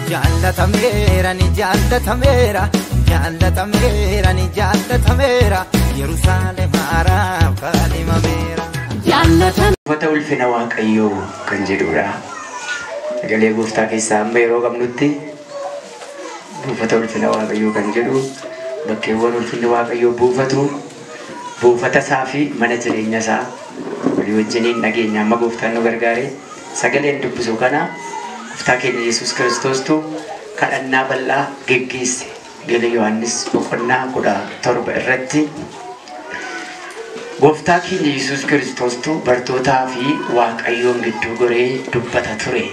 Jaallatameera ni jaallatameera, jaallatameera ni jaallatameera, Yerusaalem haaraaf kaadhimameera. Buufata ulfina Waaqayyoo kan jedhudha. Sagalee gooftaa keessaa amma yeroo qabnutti buufata ulfina Waaqayyoo kan jedhu bakkeewwan ulfinni Waaqayyoo buufatu buufata isaa fi mana jireenya isaa walii wajjiniin dhageenya amma gooftaan nu gargaare sagaleen dubbisu kana gooftaa keenya Yesuus Kiristoostu kadhannaa bal'aa geggeesse. Wangeela Yohaannis boqonnaa 17 irratti gooftaa keenya Yesuus Kiristoostu bartootaa fi Waaqayyoon gidduu goree dubbata ture.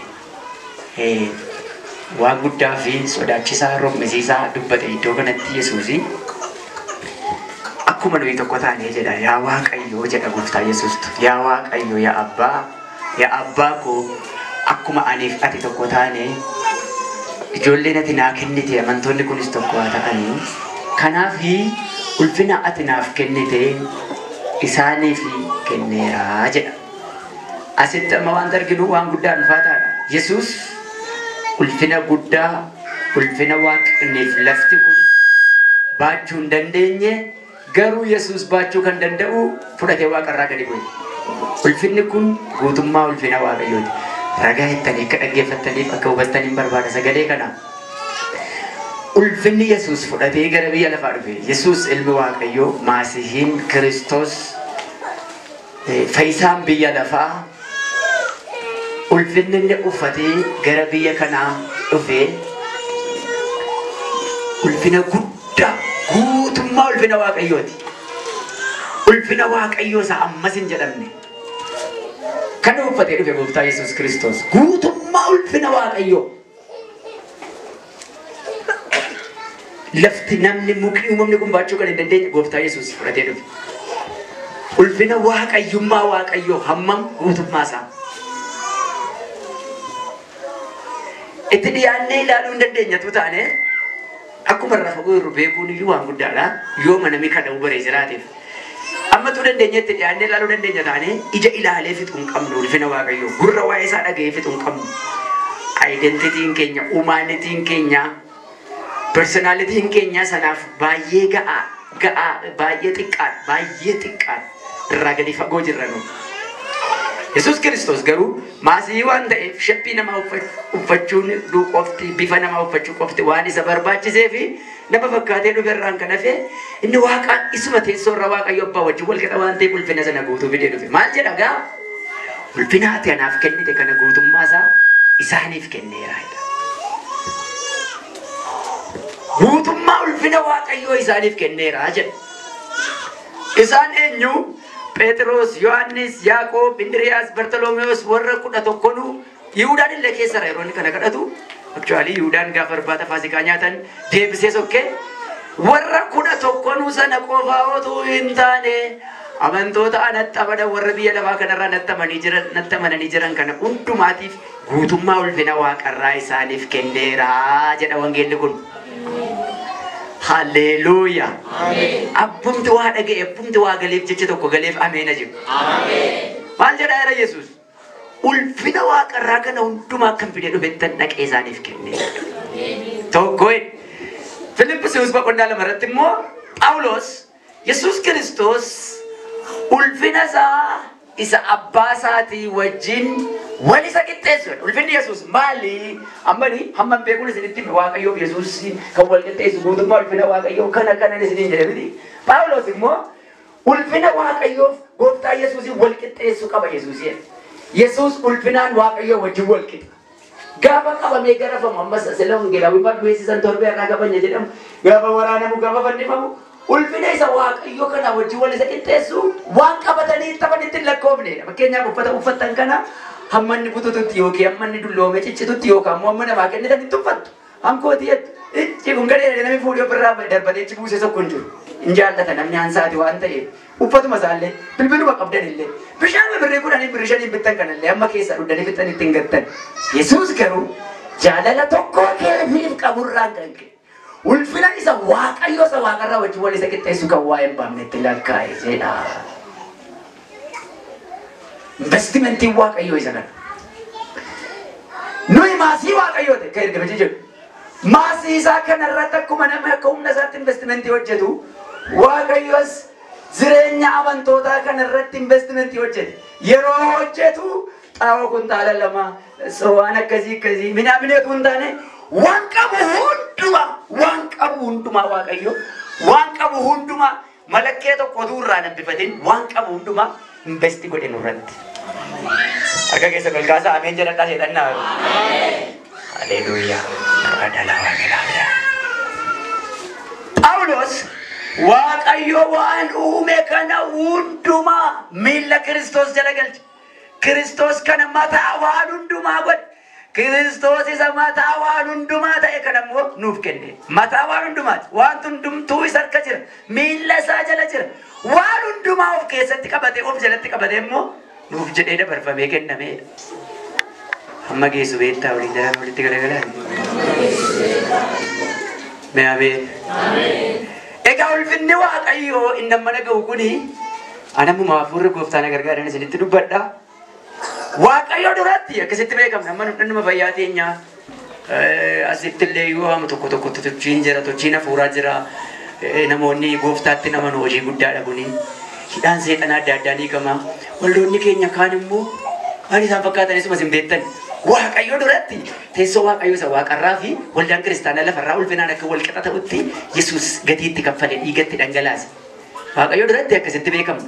Waan guddaa fi sodaachisaa rommisiisaa dubbate iddoo kanatti Yesuusi. Akkuma nuyi tokko taanee jedha, yaa Waaqayyoo jedha gooftaa Yesuustu. Yaa Waaqayyoo, yaa Abbaa, yaa Abbaa koo akkuma aniif ati tokko taane ijoolleen ati naa kennite amantoonni kunis tokko haa ta'anii. Kanaaf ulfina ati naaf kennite isaaniif kenneera jedha. Asitti amma waan arginu waan guddaa ulfaataadha. Yesuus ulfina guddaa, ulfina waaqniif lafti kun baachuu hin dandeenye, garuu Yesuus baachuu kan danda'u fudhatee waaqarraa gadi bu'e. Ulfinni kun guutummaa ulfina Waaqayyooti. Ragaa jettanii akka dhaggeeffattaniif akka hubattaniin barbaada sagalee kana. Ulfinni Yesuus fudhatee gara biyya lafaa dhufe. Yesuus ilmi Waaqayyoo, Maasihiin Kiristoos, fayyisaan biyya lafaa, ulfinni inni uffatee gara biyya kanaa dhufe ulfina guddaa, guutummaa ulfina Waaqayyooti. Ulfina Waaqayyoo isa ammas hin jedhamne. Kan uffatee dhufe gooftaa Yesuus Kiristoos guutummaa ulfina Waaqayyoo. Lafti namni mukni uumamni kun baachuu kan hin dandeenye gooftaa Yesuus fudhatee dhufe. Ulfina Waaqayyummaa Waaqayyoo hammam guutummaa isaa. Itti dhiyaannee ilaaluu hin dandeenyatu taane akkuma irraa fagoo jirru beekuun iyyuu waan guddaadha. Yooma namni kadha'uu baree jiraateef. Amma tu dandeenya itti dhiyaannee ilaaluu dandeenya taane ija ilaalee fixuu hin qabnu ulfina Waaqayyoo. Gurra waa'ee isaa dhaga'ee fixuu hin qabnu. Identitiin keenya, umaanitiin keenya, personaalitiin keenya sanaaf baay'ee ga'aa, ga'aa, baay'ee xiqqaadha, baay'ee xiqqaadha. Irraa gadi fagoo jirra nu. Yesuus Kiristoos garuu maasii waan ta'eef shaphii namaa uffachuun qofti, bifa namaa uffachuu qofti waan isa barbaachisee fi nama fakkaatee dhufe irraan kan hafe inni Waaqa isuma teessoo irra Waaqayyo Abbaa wajjin wal qixa waan ta'eef ulfina sana guutuu fidee dhufe. Maal jedha gaa? Ulfina ati anaaf kennite kana guutummaa isaa isaaniif kenneera jedha. Guutummaa ulfina Waaqayyoo isaaniif kenneera jedha. Isaan eenyu? Phexros, Yohaannis, Yaaqoob, Indiriyaas, Bartolomewoos warra 11 Yihuudaan illee keessa jira yeroo inni kana kadhatu. Actually Yihuudaan gaafa irbaata Faasikaa nyaatan deebisee sokkee warra 11 sana qofaa otoo hin taane amantoota anatti amanan warra biyya lafaa kanarraa natti amananii jiran kana hundumaatiif guutummaa ulfina Waaqarraa isaaniif kenneera jedha wangeelli kun. Halleluuyaa. Abbumti waa dhaga'e, abbumti waa galeef jecha tokko galeef ameena jedhu. Maal jedhaa jira Yesuus? Ulfina Waaqarraa kana hundumaa akkam fidee dhufettan dhaqee isaaniif kenne. Tokko Filiphisiyoos boqonnaa 2 irratti immoo Phaawulos Yesuus Kiristoos ulfina isaa isa abbaa isaatii wajjin wal isa qixxeessu. Ulfinni Yesuus maali? Ammani hamma beekuun isinitti hime Waaqayyoof Yesuus kan wal qixxeessu guutummaa ulfina Waaqayyoo kana kanan isiniin jedhe miti. Phaawulos immoo ulfina Waaqayyoof gooftaa Yesuusiin wal qixxeessu qaba Yesuus. Yesuus ulfinaan Waaqayyoo wajjin wal qixa. Gaafa qabamee garafamu ammas sila wangeelaawwi barreessisan torbee irraa qabanya jedhamu gaafa waraanamu gaafa fannifamu ulfina isa Waaqayyoo kana wajjin wal isa qixxeessu waan qabatanii taphanitti hin lakkoofnedha. Fakkeenyaaf uffata uffattan kana hamma inni butututti yookiin hamma inni dulloomee ciccitutti yookaan immoo hamma namaa kennitan itti uffattu. Hankooti jettu. Icci kun gadhee namni fuudhee ofirraa darbatee ichi buusee tokko hin jiru. Hin jaallata namni hansaati waan ta'eef. Uffatuma isaallee bilbiluma qabdan illee bishaan birrii 10 birrii 5 bittan kanallee amma keessaa dhuddanii fixan ittiin gattan. Yesuus garuu jaalala tokko keetiif qaburraan kan ka'e ulfina isa Waaqayyoo isa Waaqarraa wajjin wal isa qixxeessu kan waa'ee hin baafnetti lakkaa'e jedha. Investimentiin Waaqayyoo isa kana. Nuyi maasii Waaqayyooti akka ergamichi jedhu. Maasii isaa kanarratti akkuma namni akka humna isaatti investimentii hojjetu, Waaqayyos jireenya amantootaa kanarratti investimentii hojjete. Yeroo hojjetu xaa'oo kuntaala 2 waan akkasii akkasii minaaminee hin taane waan qabu hundumaa, waan qabu hundumaa Waaqayyo waan qabu hundumaa malakkee tokko utuu irraa hin hambifatin waan qabu hundumaa investi godhe nurratti. Harka keessa ol kaasaa ameen jedhadhaa seexannaa. Haleluuyaa. Phaawulos Waaqayyo waan uume kana hundumaa miilla Kiristoos jala galche. Kiristoos kana mataa waan hundumaa godhe. Kiristoos isa mataa waan hundumaa ta'e kana immoo nuuf kenne. Mataa waan hundumaati. Waan hundumtuu isa harka jira. Miilla isaa jala jira. Waan hundumaa of keessatti qabatee of jalatti qabatee immoo nuuf jedhee dabarfamee kennameedha. Amma geessu beektaa waliin jalaan walitti galagalaa. Mee ameen. Egaa ulfinni Waaqayyoo inni amma dhaga'u kuni anamuma hafuurri gooftaan na gargaaran isinitti dubbadha. Waaqayyo duratti akkasitti beekamna. Amma dhuma fayyaa teenya asitti illee yoo hamu tokko tokkotti sochiin jira, sochiin hafuuraa jira. Namoonni gooftaatti naman hojii guddaadha kuni. Hidhaan seexanaa adda addaa ni qaba. Waldoonni keenya kaan immoo waan isaan fakkaatanis hin beektan. Waaqayyo duratti teessoo Waaqayyo isa waaqarraa fi waldaan kiristaanaa lafarraa ulfinaan akka wal qixa ta'utti Yesuus gatiitti kaffale, dhiigatti dhangalaase. Waaqayyo duratti akkasitti beekamna.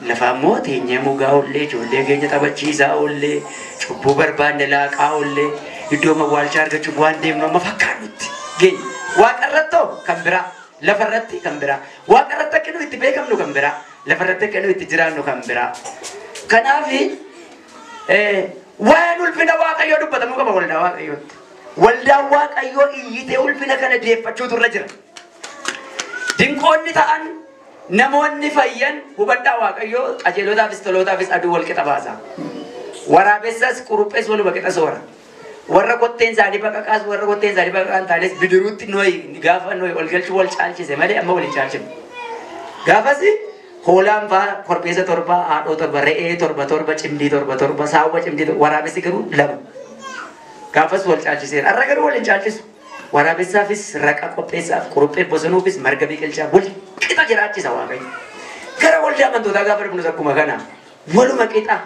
Lafaa immoo teenyee mugaa oollee, ijoollee keenya taphachiisaa oollee, cubbuu barbaanne laaqaa oollee, iddoo mawwaalchaa argachuuf waan deemnu amma fakkaannutti geenya. Waaqarrattoo kan biraa, lafarratti kan biraa, waaqarratti akka nuyi itti beekamnu kan biraa, lafarratti akka nuyi itti jiraannu kan biraa. Kanaaf waan ulfina Waaqayyoo dubbatamuu qaba waldaa Waaqayyootti. Waldaan Waaqayyoo iyyitee ulfina kana deeffachuutu irra jira. Dinqoonni ta'an namoonni fayyan hubadhaa Waaqayyoo qajeelotaafis tolootaafis aduu wal qixa baasa. Waraabessas quruphees waluma qixa soora. Warra kotteen isaanii baqaqaas warra kotteen isaanii baqaqaa hin taanes bidiruutti nuyi gaafa nuyi ol galchuu wal caalchise malee amma wal hin caalchifne. Gaafas hoolaan faa korbeessa 7, haadhoo 7, re'ee 7 7, cimdii 7 7, saawwa cimdii 7, waraabessi garuu 2. Gaafas wal caalchiseera. Har'a garuu wal hin caalchisu. Waraabessaafis raqa qopheessaaf, quruphee bosonuufis marga biqilchaa wal qixa jiraachisa Waaqayyo. Gara waldaa amantootaa gaafa dhufnus akkuma kana waluma qixa.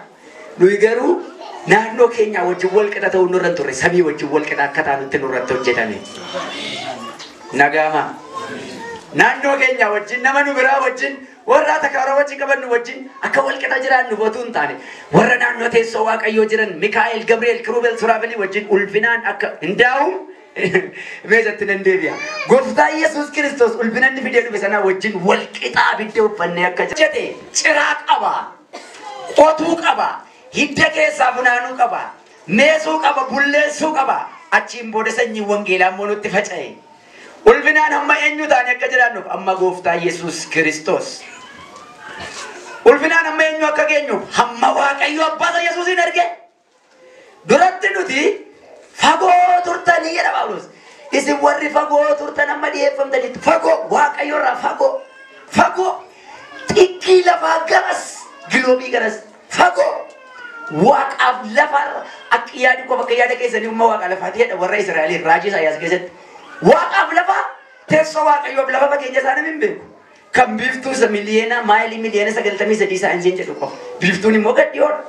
Nuyi garuu naannoo keenyaa wajjin wal qixa ta'uu nurra hin turre, samii wajjin wal qixa akka taanutti nurratti hojjetame. Nagaama. Naannoo keenyaa wajjin, nama nu biraa wajjin, warra atakaara wajjin qabannu wajjin akka wal qixa jiraannu otuu hin taane, warra naannoo teessoo Waaqayyoo jiran Mikaa'el, Gabri'eel, Kiruubel, Suraafelii wajjin ulfinaan akka hindaa'u meesatti nan deebi'a. Gooftaa Yesuus Kiristoos ulfina inni fidee dhufe sanaa wajjin wal qixa abidda uffannee akka jedhe ciraa qaba, qotuu qaba, hidda keessaa funaanuu qaba, meesuu qaba, bulleessuu qaba. Achiin booda sanyiin wangeelaa immoo nutti faca'e. Ulfinaan hamma eenyu taane akka jiraannuuf amma Gooftaa Yesuus Kiristoos. Ulfinaan hamma eenyu akka geenyuuf hamma Waaqayyo Abbaa Yesuusin arge. Duratti nuti fagoo turtanii jedha Phaawulos. Isin warri fagoo turtan amma dhiyeeffamtanitti fagoo Waaqayyo irraa fagoo fagoo xiqqii lafaa garas giloobii garas fagoo Waaqaaf lafarra akka yaadi qofa akka yaada keessanii umma Waaqa lafaati jedha warra Israa'eliin raajii Isaayyaas keessatti. Waaqaaf lafa teessoo Waaqayyoof lafa fageenya isaa namni hin beeku. Kan biiftuu isa miliyoona maayilii miliyoona 93 saayinsiin jedhu qofa. Biiftuun immoo gad dhiyoodha.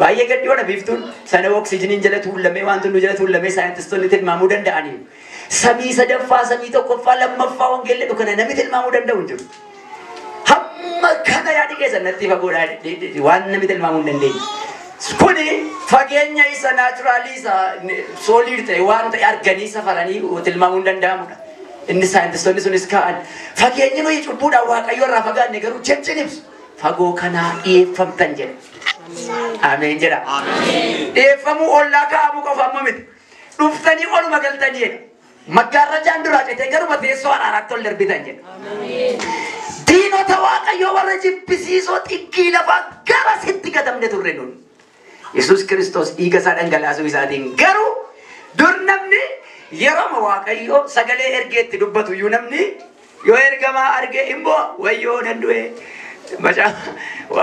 Baay'ee gad dhiyoodha biiftuun. Sana oksijiniin jala tuulamee waan tunnu jala tuulamee saayintistoonni tilmaamuu danda'aniiru. Samii sadaffaa, samii tokkoffaa, lammaffaa wangeelli jedhu kana namni tilmaamuu danda'u hin jiru. Hamma kana yaadi keessan natti fagoodha waan namni tilmaamuu hin dandeenye. Kuni fageenya isa naachuraalii isa sooliid ta'e waan ta'e arganii safaranii tilmaamuu hin danda'amudha. Inni saayintistoonni sunis ka'an fageenyi nuyi cubbuudhaan Waaqayyo irraa fagaanne garuu jechi ibsu fagoo kanaa dhiyeeffamtan jedha. Ameen jedha. Dhiyeeffamuu ollaa kaa'amuu qofa amma miti. Dhuftanii oluma galtanii jedha. Maggaarrajaan duraa citee garuma teessoo araaraatti ol darbitan jedha. Diinota Waaqayyoo warra jibbisiisoo xiqqii lafaa gara sitti gatamne turre nuti. Yesuus Kiristoos dhiiga isaa dhangalaasuu isaatiin garuu dur namni yeroo Waaqayyoo sagalee ergeetti dubbatu iyyuu namni yoo ergamaa arge immoo wayyoo nan du'e Macaa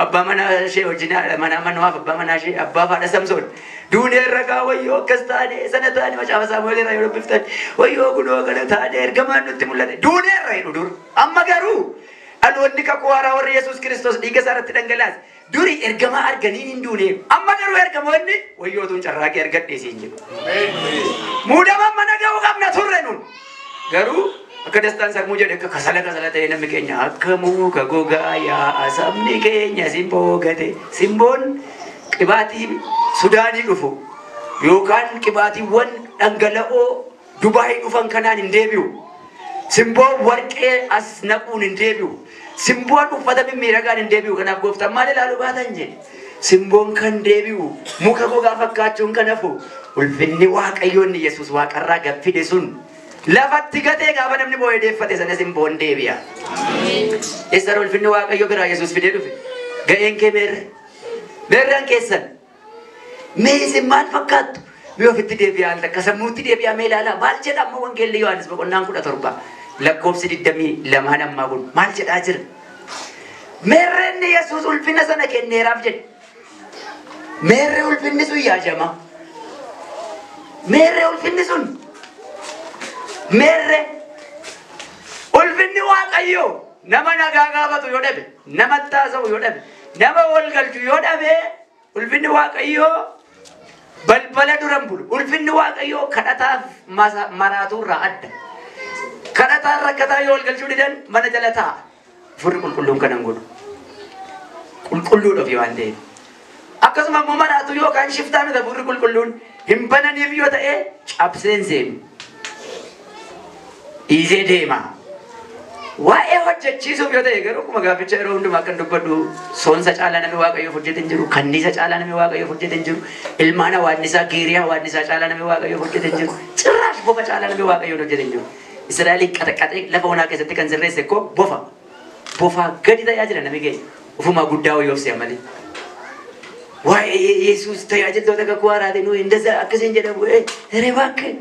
abbaa manaa ishee wajjin manaa mano'aaf abbaa manaa ishee abbaa faadha Samsoon. Duunee irra gaa wayyoo akkas taane sana taane macaafa Saamu'eel irraa yoo dubbiftan wayyoo kunoo kana taane ergamaan nutti mul'ate duunee irra jedhu dur. Amma garuu dhaloonni kakuu haaraa warri Yesuus Kiristoos dhiiga isaa irratti dhangalaase duri ergamaa arganii hin duune. Amma garuu ergamoonni wayyootuun carraaqee argadhee siin jedhu. Muudama mana ga'uu qabna turre nun. Garuu akka dastaan sarmuu jedhe akka kasala kasala ta'e namni keenya akka muka gogaa yaa'a sabni keenya simboo gate. Simboon qibaatii Sudaanii dhufu yookaan qibaatiiwwan dhangala'oo Dubaayii dhufan kanaan hin deebi'u. Simboon warqee as naquun hin deebi'u. Simboon uffata mimmiidhagaan hin deebi'u. Kanaaf gooftaan maal ilaaluu baatan jedhe. Simboon kan deebi'u muka gogaa fakkaachuun kan hafu ulfinni Waaqayyoonni Yesuus waaqarraa gad fide sun lafatti gatee gaafa namni boo'ee deeffate sana simboon deebi'a. Eessarra ulfinni Waaqayyo biraa Yesuus fidee dhufe? Ga'een kee meerre? Meerraan keessan? Mee isin maal fakkaattu? Mee ofitti deebi'aa al takka sammuutti deebi'aa mee ilaalaa maal jedha amma wangeelli Yohaannis boqonnaan 17 lakkoofsi 22 ammaa kun maal jedhaa jira? Meerreenni Yesuus ulfina sana kenneeraaf jedhe. Meerree ulfinni sun yaajama. Meerree ulfinni sun. Meerree ulfinni Waaqayyoo nama nagaa gaafatu yoo dhabe, nama taasa'u yoo dhabe, nama wal galchu yoo dhabe ulfinni Waaqayyoo balbala duran bulu. Ulfinni Waaqayyoo kadhataaf maraatuurraa adda. Kadhataan rakkataa yoo wal galchuu didan mana jala taa'a. Furri qulqulluun kanan godhu. Qulqulluudha ofii waan ta'eef. Akkasuma immoo maraatu yookaan shiftaa miti furri qulqulluun hin bananiif yoo ta'e cabseen seenu. Dhiisee deema. Waa'ee hojjechiisuuf yoo ta'e garuu akkuma gaaficha yeroo hundumaa kan dubbadhu soonsa caalaa namni Waaqayyoof hojjete hin jiru, kanniisa caalaa namni Waaqayyoof hojjete hin jiru, ilmaan hawaannisaa, geerii hawaannisaa caalaa namni Waaqayyoof hojjete hin jiru, cirraash bofa caalaa namni Waaqayyoon hojjete hin jiru. Israa'eliin qaxaqaxee lafa onaa keessatti kan sirreesse koo bofa. Bofaa gadi ta'aa jira namni keenya. Ofumaa guddaa wayyoof si'a malee. Waa'ee Yesuus tajaajiltoota kakuu haaraatiin nuyi indaza akkasiin jedhamu heree baakee.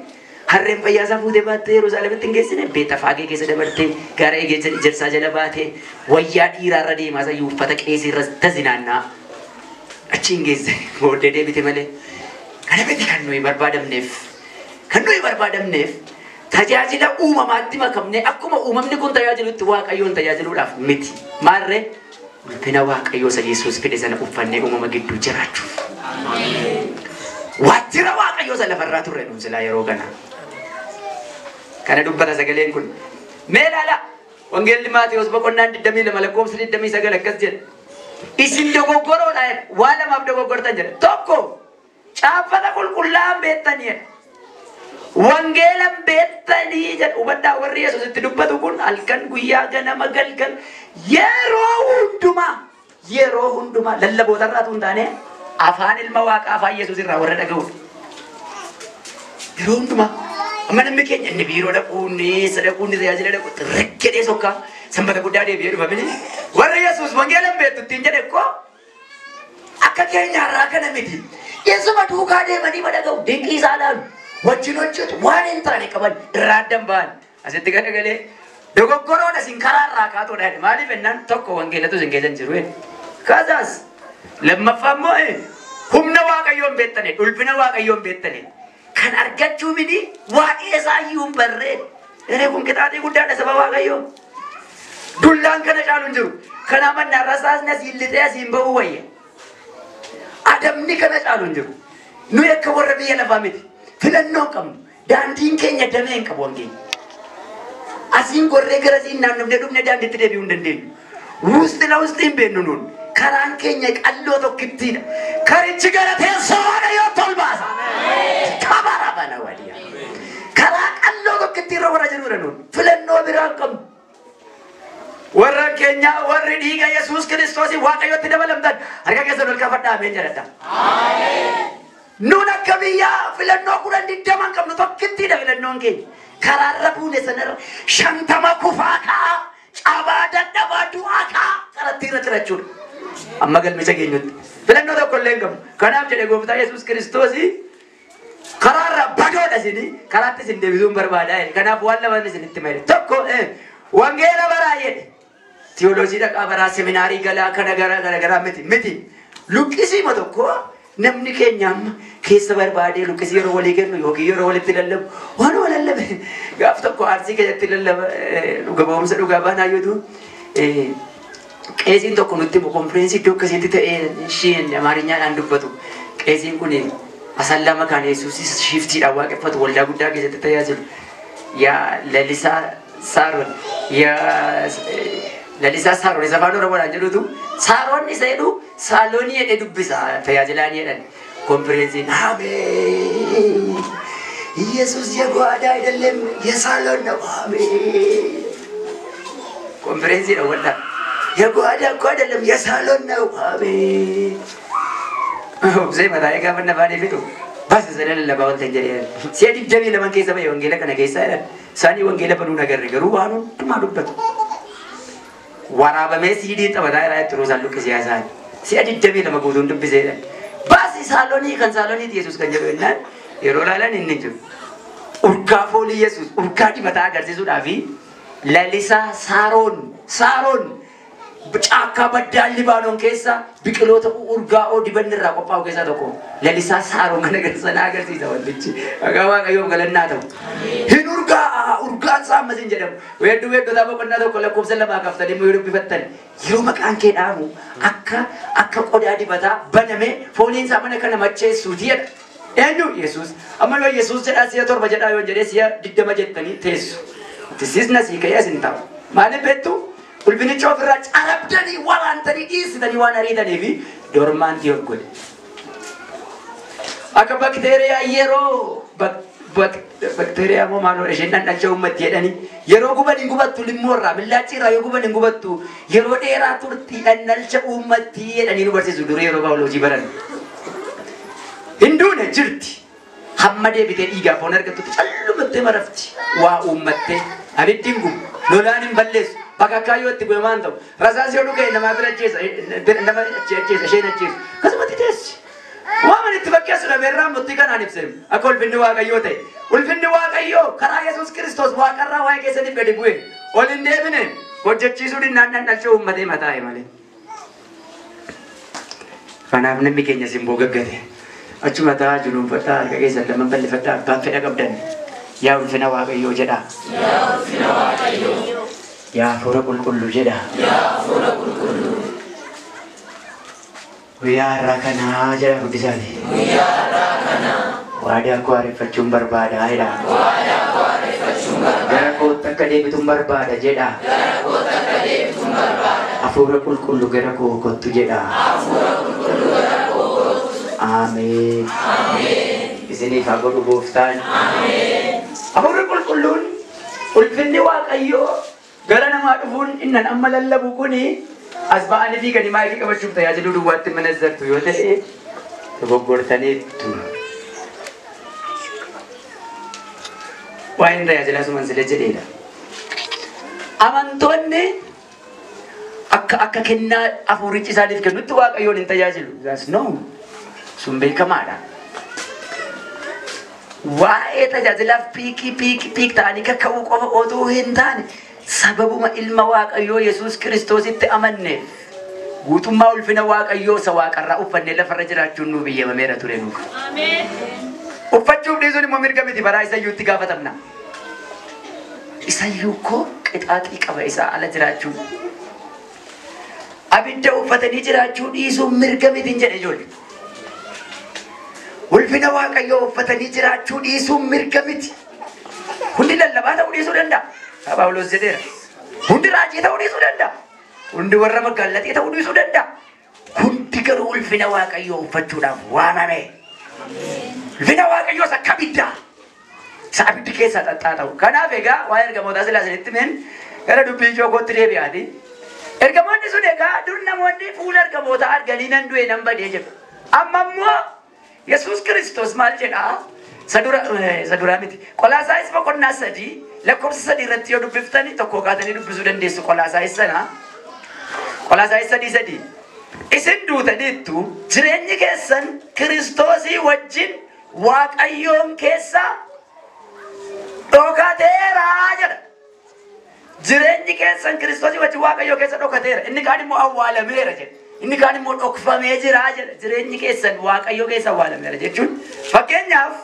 Harreen fayyaasaa fuutee baattee Yerusaalemitti hin geessine Beetafaagee keessa dabartee gaara ejersaa jala baatee wayyaa dhiiraarra deemaa sayyuu uffata qeesiirra tazinaannaa achi hin geesse booddee deebite malee. Kana miti kan nuyi barbaadamneef. Kan nuyi barbaadamneef tajaajila uumamaatti makamnee akkuma uumamni kun tajaajilutti Waaqayyoon tajaajiluudhaaf miti. Maarree ulfina Waaqayyoo isa Yesuus fide sana uffannee uumama gidduu jiraachuuf. Waajjira Waaqayyoo isa lafarraa turre nuun silaa yeroo kana. Kana dubbata sagaleen kun. Mee ilaala. Wangeelli Maatewos boqonnaan 22 lakkoofsa 29 akkas jedha. Isin dogoggoroodha jedha. Waa lamaaf dogoggortan jedha. Tokko caaffata qulqullaa'an beektanii jedha. Wangeelan beektanii jedha. Hubadhaa warri Yesuusitti dubbatu kun halkan guyyaa ganama galgal yeroo hundumaa lallabootarraa utuu hin taane afaan ilma waaqaa afaan Yesuus irraa warra dhaga'udha. Yeroo hundumaa amma namni keenya inni biiroo dhaquu, inni eessa dhaquu, inni tajaajila dhaqu rakkatee sokkaa sanbata guddaa deebi'ee dhufa mini. Warri Yesuus wangeelan beektu ittiin jedhe koo akka keenyaarraa kana miti. Yesuuma duukaa deemanii madaqa'u dinqii isaa laalu wajjin hojjetu waan hin taane qaban irraa addan ba'an. Asitti garagalee dogoggoroon isin karaa irraa kaatuudha jedhe. Maaliif jennaan tokko wangeelatu isin keessa hin jiru jedhe. Kasaas lammaffaa immoo humna Waaqayyoon beektane, ulfina Waaqayyoon beektane. Kan argachuu miti waa'ee isaa iyyuu hin barree. Eree kun qixaaxii guddaadha saba Waaqayyoo. Dullaan kana caalu hin jiru. Kanaa mannaa rasaasni asiin lixee asiin ba'uu wayya. Adabni kana caalu hin jiru. Nuyi akka warra biyya lafaa miti. Filannoo hin qabnu. Daandiin keenya damee hin qabu wangeelli. Asiin gorree gara asiin naannofnee dhufnee daandiitti deebi'uu hin dandeenyu. Wusti na wusti hin beeknu nuun. Karaan keenya qalloo tokkittiidha. Karichi gara teessoo Waaqayyootti ol baasa. Kabara bana waliya. Karaa qalloo tokkittii irra warra jirudha nuun. Filannoo biraa hin qabnu. Warra keenyaa warri dhiiga Yesuus Kiristoosii Waaqayyootti dabalamtan harka keessan ol kaafadhaa ameen jedhadha. Nuun akka biyyaa filannoo 10 20 hin qabnu tokkittiidha filannoon keenya. Karaarra buune sanarra 50 kufaa ka'a, cabaa dadhabaa du'aa ka'a karatti irra jirachuudha. Amma galmicha keenyatti filannoo tokko illee hin qabnu. Kanaaf jedhe gooftaa Yesuus Kiristoosii karaarra badoodha isinii karaatti isin deebisuun barbaadaa jedhe. Kanaaf waan lamaan isinitti hima jedhe. Tokko wangeela baraa jedhe. Tiyooloojii dhaqaa baraa seminaarii galaa kana gara gara garaa miti miti. Luqqisiima tokko namni keenya amma keessa barbaadee luqqisii yeroo walii kennu yookiin yeroo walitti lallabu waanuma lallabe gaaf tokko Arsii keessatti lallaba dhuga ba'umsa dhugaa baanaa yoo ta'u qeesiin tokko nutti himu konfireensii iddoo akkasiitti ta'ee ishiin Amaariñaadhaan dubbatu qeesiin kun Asallaa Makaana Yesuusis shiftiidhaan waaqeffatu waldaa guddaa keessatti tajaajilu. Yaa Lalisaa Saaroon yaa Lalisaa Saaroon isa afaan Oromoodhaan jedhutu Saaroon isa jedhu Saaloonii jedhee dubbisa tajaajilaan jedhan konfireensiin አሜን ኢየሱስ የጓዳ አይደለም የሳሎን ነው አሜን ኮንፈረንሲ ነው ወላ የጓዳ እኮ አይደለም የሳሎን ነው አሜን Obsee mataa egaa fanna baanee fixu bas isa lallabaa wanta hin jedhee si'a 22 keessa ba'e wangeela kana keessa jedhan isaanii wangeela banuu nagarre garuu waan hundumaa dubbatu. Waraabamee siidii taphataa irraa itti ruusaan luqqisee haasa'an si'a 22 guutuun dubbisee jedhan baasi saalonii kan saaloniiti Yesuus kan jedhu jennaan yeroo ilaalan inni hin jiru. Urgaa foolii Yesuus urgaa dibataa agarsiisuudhaafi Lalisaa Saaroon Saaroon caakkaa baddaan Libaanoon keessa biqiloota urgaa'oo dibanni irraa qophaa'u keessaa tokko Lalisaa Saaroon kana sana agarsiisa wantichi. Maqaa Waaqayyoof galannaa ta'u. Hin urgaa'a urgaan isaa ammas hin jedhamu. Weedduu weeddotaa boqonnaa 1 lakkoofsa 2 kaaftanii immoo yoo dubbifattan yeroo maqaan kee dhaamu akka akka qodaa dibataa baname fooliin isaa mana kana macheessuuti jedha. Eenyu Yesuus. Amma yoo Yesuus jedhaa si'a 7 jedhaa yoo jedhee si'a 20 jettanii teessu. Tisiisna sii ka'ee as hin taa'u. Maaliif beektu? Ulfinicha ofirraa carabdanii waraantanii dhiisitanii waan ariitanii fi dormaantii of godhe. Akka bakteeriyaa yeroo bakteeriyaa moo maaloo isheen dhandhalcha uummatti jedhanii yeroo guban hin gubattu limmoo irraa millaacii irraa yoo guban hin gubattu yeroo dheeraa turtii dhandhalcha uummatti jedhanii nu barsiisu durii yeroo baayoloojii baran. Hin duune jirti. Hamma deebitee dhiigaa foon argattutti callumattee marafti. Waa uummattee abiddi hin gubu lolaan hin balleessu. Bakka yoo itti bu'e maan ta'u rasaas yoo dhugee nama bira ajjeesa nama ajjeesa isheen ajjeesu akkasumatti teessi. Waan itti fakkeessu dhabeerraa murtii kanaan ibsame akka ulfinni Waaqayyoo ta'e ulfinni Waaqayyoo karaa Yesuus Kiristoos waaqarraa waa'ee keessaniif gadi bu'e ol hin deebine hojjechiisuu dinnaan dhandhalcha uummatee mataa'e malee. Kanaaf namni keenya simboo gaggate achuma taa'aa junuunfadhaa harka keessan lamaan bal'ifadhaa abbaan fedha qabdan yaa ulfina Waaqayyoo jedhaa. Yaa ulfina Waaqayyoo. Yaa hafuura qulqulluu jedha. Yaa hafuura qulqulluu. Guyyaa har'aa kanaa jedha guddisaati. Guyyaa har'aa kanaa. Waadaa koo haareffachuun barbaada jedha. Waadaa koo haareffachuun barbaada. Gara kootti akka deebituun barbaada jedha. Gara kootti akka deebituun barbaada. Hafuura qulqulluu gara koo kottu jedha. Hafuura qulqulluu gara koo kottu. Ameen. Ameen. Isiniif haa godhu gooftaan. Ameen. Hafuurri qulqulluun ulfinni Waaqayyoo gara namaa dhufuun innan amma lallabu kuni as ba'anii fiiganii maayikii qabachuuf tajaajiluu duwwaatti manazzartu yoo ta'e dogoggortaniittu. Waa'een tajaajilaa suman sila jedheedha. Amantoonni akka akka kennaa hafuurichi isaaniif kennutti Waaqayyoon hin tajaajilu. That's no. Sun beekamaadha. Waa'ee tajaajilaaf piikii piikii piik ta'anii kakka'uu qofa otoo hin taane sababuma ilma Waaqayyoo Yesuus Kiristoositti amanne guutummaa ulfina Waaqayyoo isa waaqarraa uffannee lafarra jiraachuun nuuf eeyyamameera ture nuuf. Ameen. Uffachuuf dhiisuun immoo mirga miti baraa isayyuutti gaafatamna. Isayyuu koo qixaaxii qaba isaa ala jiraachuun. Abidda uffatanii jiraachuu dhiisuun mirga miti hin jedhe ijoollee. Ulfina Waaqayyoo uffatanii jiraachuu dhiisuun mirga miti. Hundi lallabaa ta'uu dhiisuu danda'a. Phaawulos jedheera. Hundi raajii ta'uu dhiisuu danda'a. Hundi warra magaallaxii ta'uu dhiisuu danda'a. Hundi garuu ulfina Waaqayyoo uffachuudhaaf waamame. Ulfina Waaqayyoo isa akka abiddaa. Isa abiddi keessaa xaxxaa ta'u. Kanaaf egaa waa'ee ergamootaa silaa isinitti himeen gara dubbii ijoo kootti deebi'aati. Ergamoonni sun egaa dur namoonni fuula ergamootaa arganii nan du'e nan badee jedhu. Amma immoo Yesuus Kiristoos maal jedhaa? Isa duraa miti. Qolaasaayis boqonnaa 3 lakkoofsa 3 irratti yoo dubbiftani tokko kaatanii dubbisuu dandeessu Qolaasaayis sana. Qolaasaayis 3:3. Isin duutaniittu jireenyi keessan Kiristoosii wajjin Waaqayyoon keessa dhokateera jedha. Jireenyi keessan Kiristoosii wajjin Waaqayyoo keessa dhokateera. Inni kaan immoo awwaalameera jedha. Inni kaan immoo dhokfamee jira jedha. Jireenyi keessan Waaqayyoo keessa awwaalameera jechuun fakkeenyaaf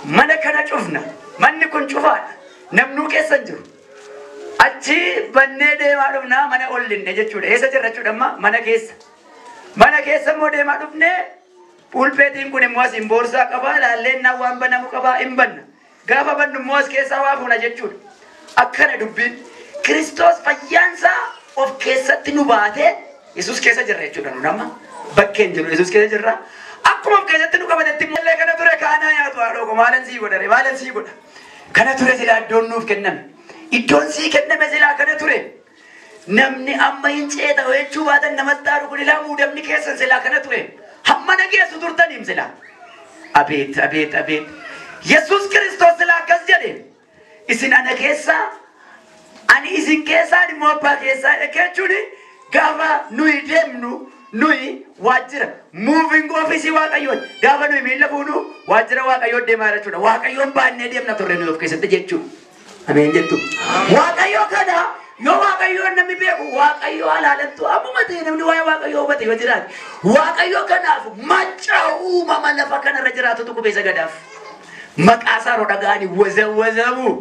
mana kana cufna. Manni kun cufaadha. Namnuu keessa hin jiru. Achi bannee deemaa dhufnaa mana ol linne jechuudha. Eessa jirra jechuudha amma? Mana keessa. Mana keessa immoo deemaa dhufnee pulpeetiin kun immoo asiin boorsaa qabaa, laalleennaa waan banamu qabaa hin banna. Gaafa bannu immoo as keessaa waa fuuna jechuudha. Akkana dubbiin Kiristoos fayyaansaa of keessatti nu baatee Yesuus keessa jirra jechuudha nu nama. Bakkee hin jiru Yesuus keessa jirra. Akkuma of keessatti nu qabatetti illee kana ture kaanaa nyaatu haadhoo koo maalan sii godha maalan sii godha. Kana ture silaa iddoon nuuf kenname. Iddoon sii kenname silaa kana ture. Namni amma hin ceeta jechuu baatan namatti taaru kun ilaa muudamni keessan silaa kana ture. Hamma nageessu turtaniim silaa. Abeet abeet abeet. Yesuus Kiristoos silaa akkas jedhe. Isin ana keessaa ani isin keessaa immoo abbaa keessaa jechuun gaafa nuyi deemnu nuyi waajjira moving office Waaqayyoon gaafa nuyi miilla fuunu waajjira Waaqayyoon deemaa jechuudha. Waaqayyoon baannee deemna turre nuyi of keessatti jechuudha. Ameen jettu. Waaqayyoo kana yoo Waaqayyoon namni beeku Waaqayyoo alaalattu ammuma ta'e namni waa'ee Waaqayyoo hubate yoo jiraate Waaqayyoo kanaaf macca uumama lafa kanarra jiraatutu qubee sagadaaf. Maqaa isaa yeroo dhaga'anii wazawazamu.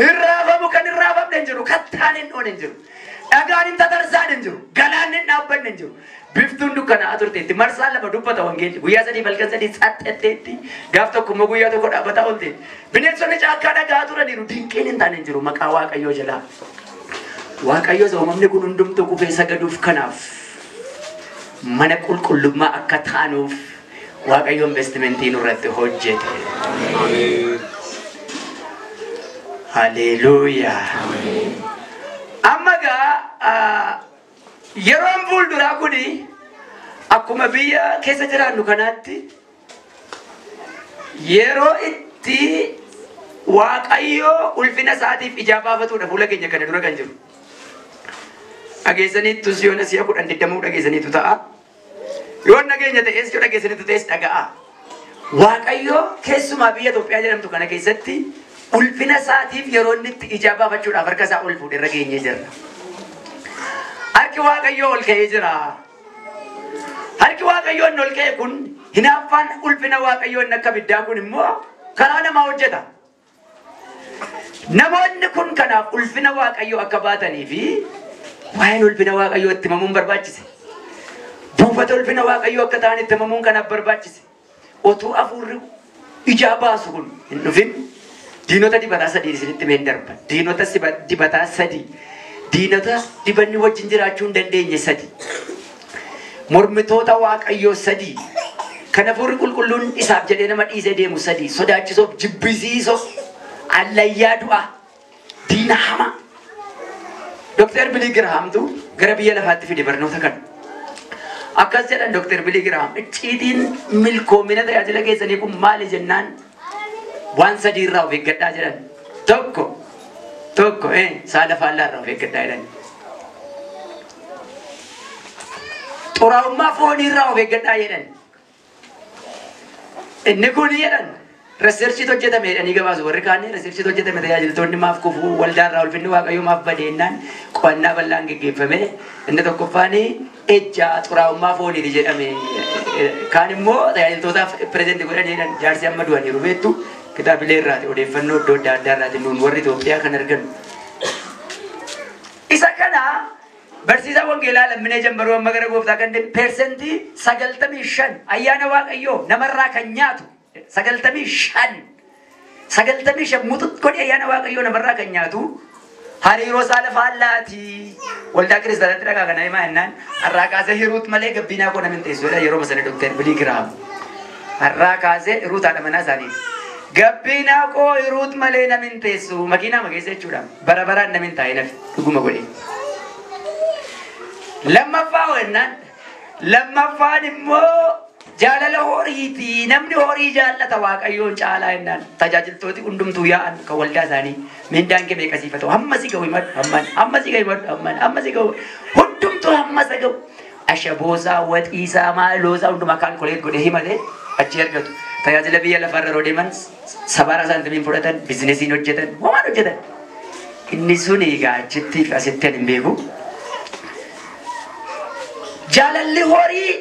Irraafamu kan irraafamne hin jiru, kattaan hin dhoone hin jiru, dhagaan hin tatarsaan hin jiru, galaanni hin dhaabbanne hin jiru. Biftuun dukkanaa'aa turteetti marsaa lama dubbata wangeelli guyyaa sadii halkan sadii tsaxxatteetti gaaf tokko immoo guyyaa tokko dhaabbataa oolteetti. Bineensonni caakkaa dhaga'aa turaniiru dinqiin hin taane hin jiru maqaa Waaqayyoo jalaa. Waaqayyo isa uumamni kun hundumtuu kufee sagaduuf kanaaf mana qulqullummaa akka taanuuf Waaqayyo investimentii nurratti hojjete. Haleluuyaa. Amma gaa yeroon fuulduraa kuni akkuma biyya keessa jiraannu kanaatti yeroo itti Waaqayyo ulfina isaatiif ijaa baafatudha fuula keenya kana dura kan jiru. Dhageessaniittus yoo si'a 10 20 dhageessaniitu ta'a. Yoo nageenya ta'es yoo dhageessaniitu ta'es dhaga'a. Waaqayyo keessumaa biyya Itoophiyaa jedhamtu kana keessatti ulfina isaatiif yeroo inni itti ijaa baafachuudhaaf harka isaa ol fuudhee irra geenyee jirra. Harki Waaqayyoo ol ka'ee jira. Harki Waaqayyoo inni ol ka'e kun hinaaffaan ulfina Waaqayyoo inni akka ibiddaa kun immoo karaa namaa hojjeta. Namoonni kun kanaaf ulfina Waaqayyoo akka baatanii fi waa'een ulfina Waaqayyoo itti himamuun barbaachise. Buufata ulfina Waaqayyoo akka ta'an itti himamuun kanaaf barbaachise. Otuu hafuurri ijaa baasu kun hin dhufin diinota dibataa sadii isinitti himeen darba. Diinota dibataa sadii. Diinota dibanni wajjin jiraachuu hin dandeenye sadii. Mormitoota Waaqayyoo sadii. Kan hafuurri qulqulluun isaaf jedhee nama dhiisee deemu sadii. Sodaachisoof, jibbisiisoof, allayyaa du'aa, diina hamaa. Dr. Billy Grahamtu gara biyya lafaatti fide barnoota kana. Akkas jedhan Dr. Billy Graham, icciitiin milkoomina tajaajila keessanii kun maali jennaan waan sadii irraa of eeggadhaa jedhan. Tokko saala faallaa irraa of eeggadhaa jedhan. Xuraa'ummaa foonii irraa of eeggadhaa jedhan. Inni kun jedhan researchiitu hojjetame jedhanii gabaasu warri kaanii researchiitu hojjetame tajaajiltoonni maaf kufuu waldaa irraa ulfinni Waaqayyoo maaf badeennaan qo'annaa bal'aan geggeeffame. Inni tokkoffaan ejja xuraa'ummaa fooniiti jedhame. Kaan immoo tajaajiltootaaf pirezentii godhan jedhan jaarsi amma du'aniiru beektu kitaabilee irraati odeeffannoo iddoo adda addaa irraati nuun warri Itoophiyaa kan argannu. Isa kana barsiisaa wangeelaa Lamminee Jambaruu amma gara gooftaa kan deemu 95% ayyaana Waaqayyoo namarraa kan nyaatu 95 95 mutut godhi ayyaana Waaqayyoo namarraa kan nyaatu hariiroo saala faallaati. Waldaa kiristaanaatti dhagaa kana himaa jennaan har'aa kaasee hiruut malee gabbinaa koo namni teessuudha yeroo sana Dr. Billy Graham. Har'aa kaasee hiruut haadha manaa isaaniiti. Gabbinaa koo hiruut malee namni teessu makiinaa makeessa jechuudha. Bara baraan namni taa'ee nafi dhuguma godhe. Lammaffaa jennaan lammaffaan immoo jaalala horiiti. Namni horii jaallata Waaqayyoon caalaa jennaan tajaajiltooti hundumtuu yaa'an kan waldaa isaanii mindaan kee meeqa siif haa ta'u hamma si ga'u himadhu hamman hamma si ga'u himadhu hamman hamma si ga'u hundumtuu hamma isa ga'u ashaboosaa waxiisaa maaloosaa hundumaa kaalkuleet godhee himate achi argatu. Tajaajila biyya lafarra yeroo deeman 70 saantimiin fudhatan bizinesiin hojjetan homaan hojjetan. Inni sun egaa achitti fi asitti ani hin beeku. Jaalalli horii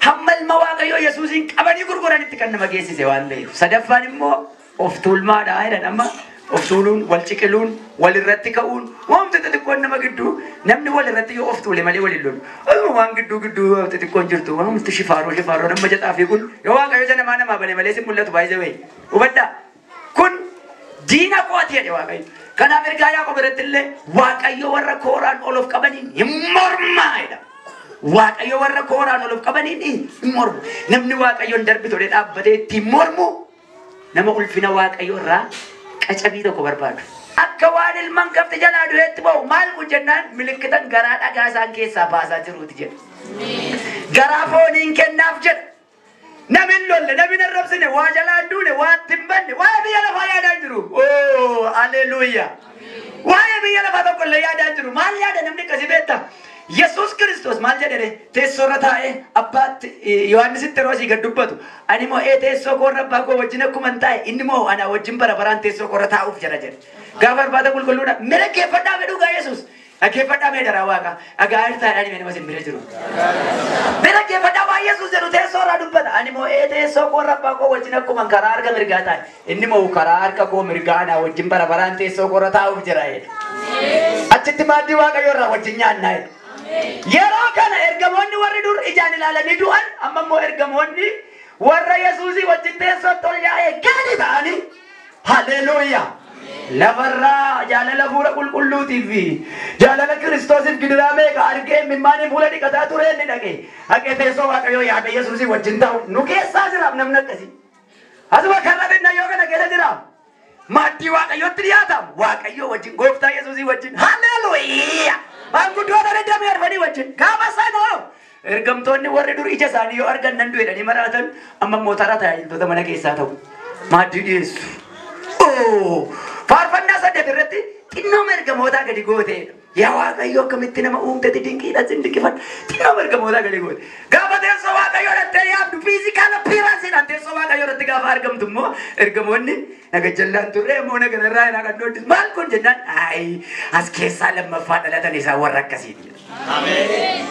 hamma ilma Waaqayyoo Yesuusiin qabanii gurguranitti kan nama geessise waan ta'eef. Sadaffaan immoo of tuulmaadha jedhan amma of tuuluun, wal ciqiluun, wal irratti ka'uun, waamti xixiqqoon nama gidduu namni wal irratti yoo of tuule malee wal hin lolu. Osuma waan gidduu gidduu waamti xixiqqoon jirtu waamti shifaaroo shifaaroo nama jaxaa fi kun yoo Waaqayyo ija namaa namaa bane malee sin mul'atu baay'ee wayi. Hubadhaa kun diina kooti jedhe Waaqayyo. Kanaaf ergaa Yaaqoob irratti illee Waaqayyo warra kooraan ol of qabaniin hin mormaa jedha. Waaqayyo warra kooraan ol of qabaniin hin mormu. Namni Waaqayyoon darbi tolee dhaabbatee ittiin mormu nama ulfina Waaqayyo irraa qacabii tokko barbaadu. Akka waan ilmaan kafti jalaa du'eetti ba'u maal kun jennaan milikkitan garaa dhagaa isaan keessaa baasaa jiruuti jedha. Garaa fooniin kennaaf jedha. Namni hin lolle, namni hin arrabsine, waa jalaa hin duune, waa itti hin banne, waa'ee biyya lafaa yaadaa hin jiru. Oo, haleluuyaa. Waa'ee biyya lafaa tokko illee yaadaa hin jiru. Maal yaada namni akkasii beektaa? Yesuus Kiristoos maal jedhe teessoo irra taa'ee abbaatti Yohaannisitti yeroo asii gad dubbatu ani immoo ee teessoo koo irra abbaa koo wajjin akkuma hin taa'e inni immoo ana wajjin bara baraan teessoo koo irra taa'uuf jira jedhe. Gaafa irbaata qulqulluudha mee dhaggeeffadhaa mee dhugaa Yesuus dhaggeeffadhaa mee daraa waaqa dhagaa irtaadhaan hime nama sin bira jiru. Mee dhaggeeffadhaa waan Yesuus jedhu teessoo irraa dubbata ani immoo ee teessoo koo irra abbaa koo wajjin akkuma karaa harka mirgaa taa'e inni immoo karaa harka koo mirgaa ana wajjin bara baraan teessoo koo irra taa'uuf jira jedhe. Achitti maaddii Waaqayyoo irraa wajjin nyaannaa jedhe. Yeroo kana ergamoonni warri dur ijaan ilaalanii du'an amma immoo ergamoonni warra Yesuusii wajjin teessootti ol yaa'ee gadi ta'anii haleluuyaa. Lafarraa jaalala fuula qulqulluutii fi jaalala Kiristoosiif gidiraa meeqa argee mimmaanii fuula dhiqataa ture inni dhaqee haqee teessoo Waaqayyoo yaada Yesuusii wajjin taa'u nu keessaa jiraaf namni akkasii. Asuma karra binnayyoo kana keessa jiraaf. Maaddii Waaqayyootti dhiyaatamu Waaqayyoo wajjin gooftaa Yesuusii wajjin haleluuyaa. Maanguddoota digdamii arfanii wajjin gaafa sana ergamtoonni warri dur ija isaanii yoo argan nan du'e jedhanii maraatan amma immoo taraa tajaajiltoota mana keessaa ta'u maaddii dhiyeessu. Faarfannaa 8 irratti xinnooma ergamootaa gadi gooteedha. Yaa Waaqayyo akkamitti nama uumteeti dinqiidha sin dinqifadhu. Xinnooma ergamootaa gadi goote. Gaafa teessoo Waaqayyoo dhattee yaabdu physical appearanceiidhaan teessoo Waaqayyoo irratti gaafa argamtu immoo ergamoonni naga jallaan turre immoo naga irraa irraa kan dhooddisu maal kun jennaan ayi as keessaa lammaffaa dhalatan isaa warra akkasiiti. Ameen.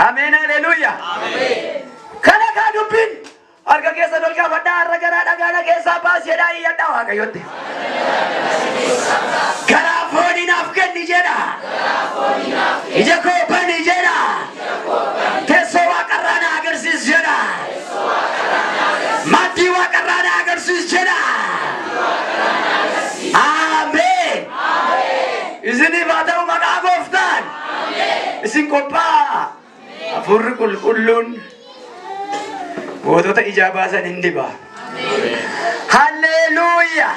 Ameen haleluuyaa. Kana kaa dubbiin harka keessa ol kaafadhaa har'a garaa dhagaadha keessaa baas jedhaa iyyadhaa Waaqayyotti. Garaa foonii naaf kenni jedha. Ija koo bani jedha. Teessoo waaqarraa na agarsiis jedha. Maaddii waaqarraa na agarsiis jedha. Ameen. Isiniif haa ta'u maqaa gooftaan. Isin qophaa'a. Hafuurri qulqulluun gootota ijaa baasan hin diba. Halleluuyaa.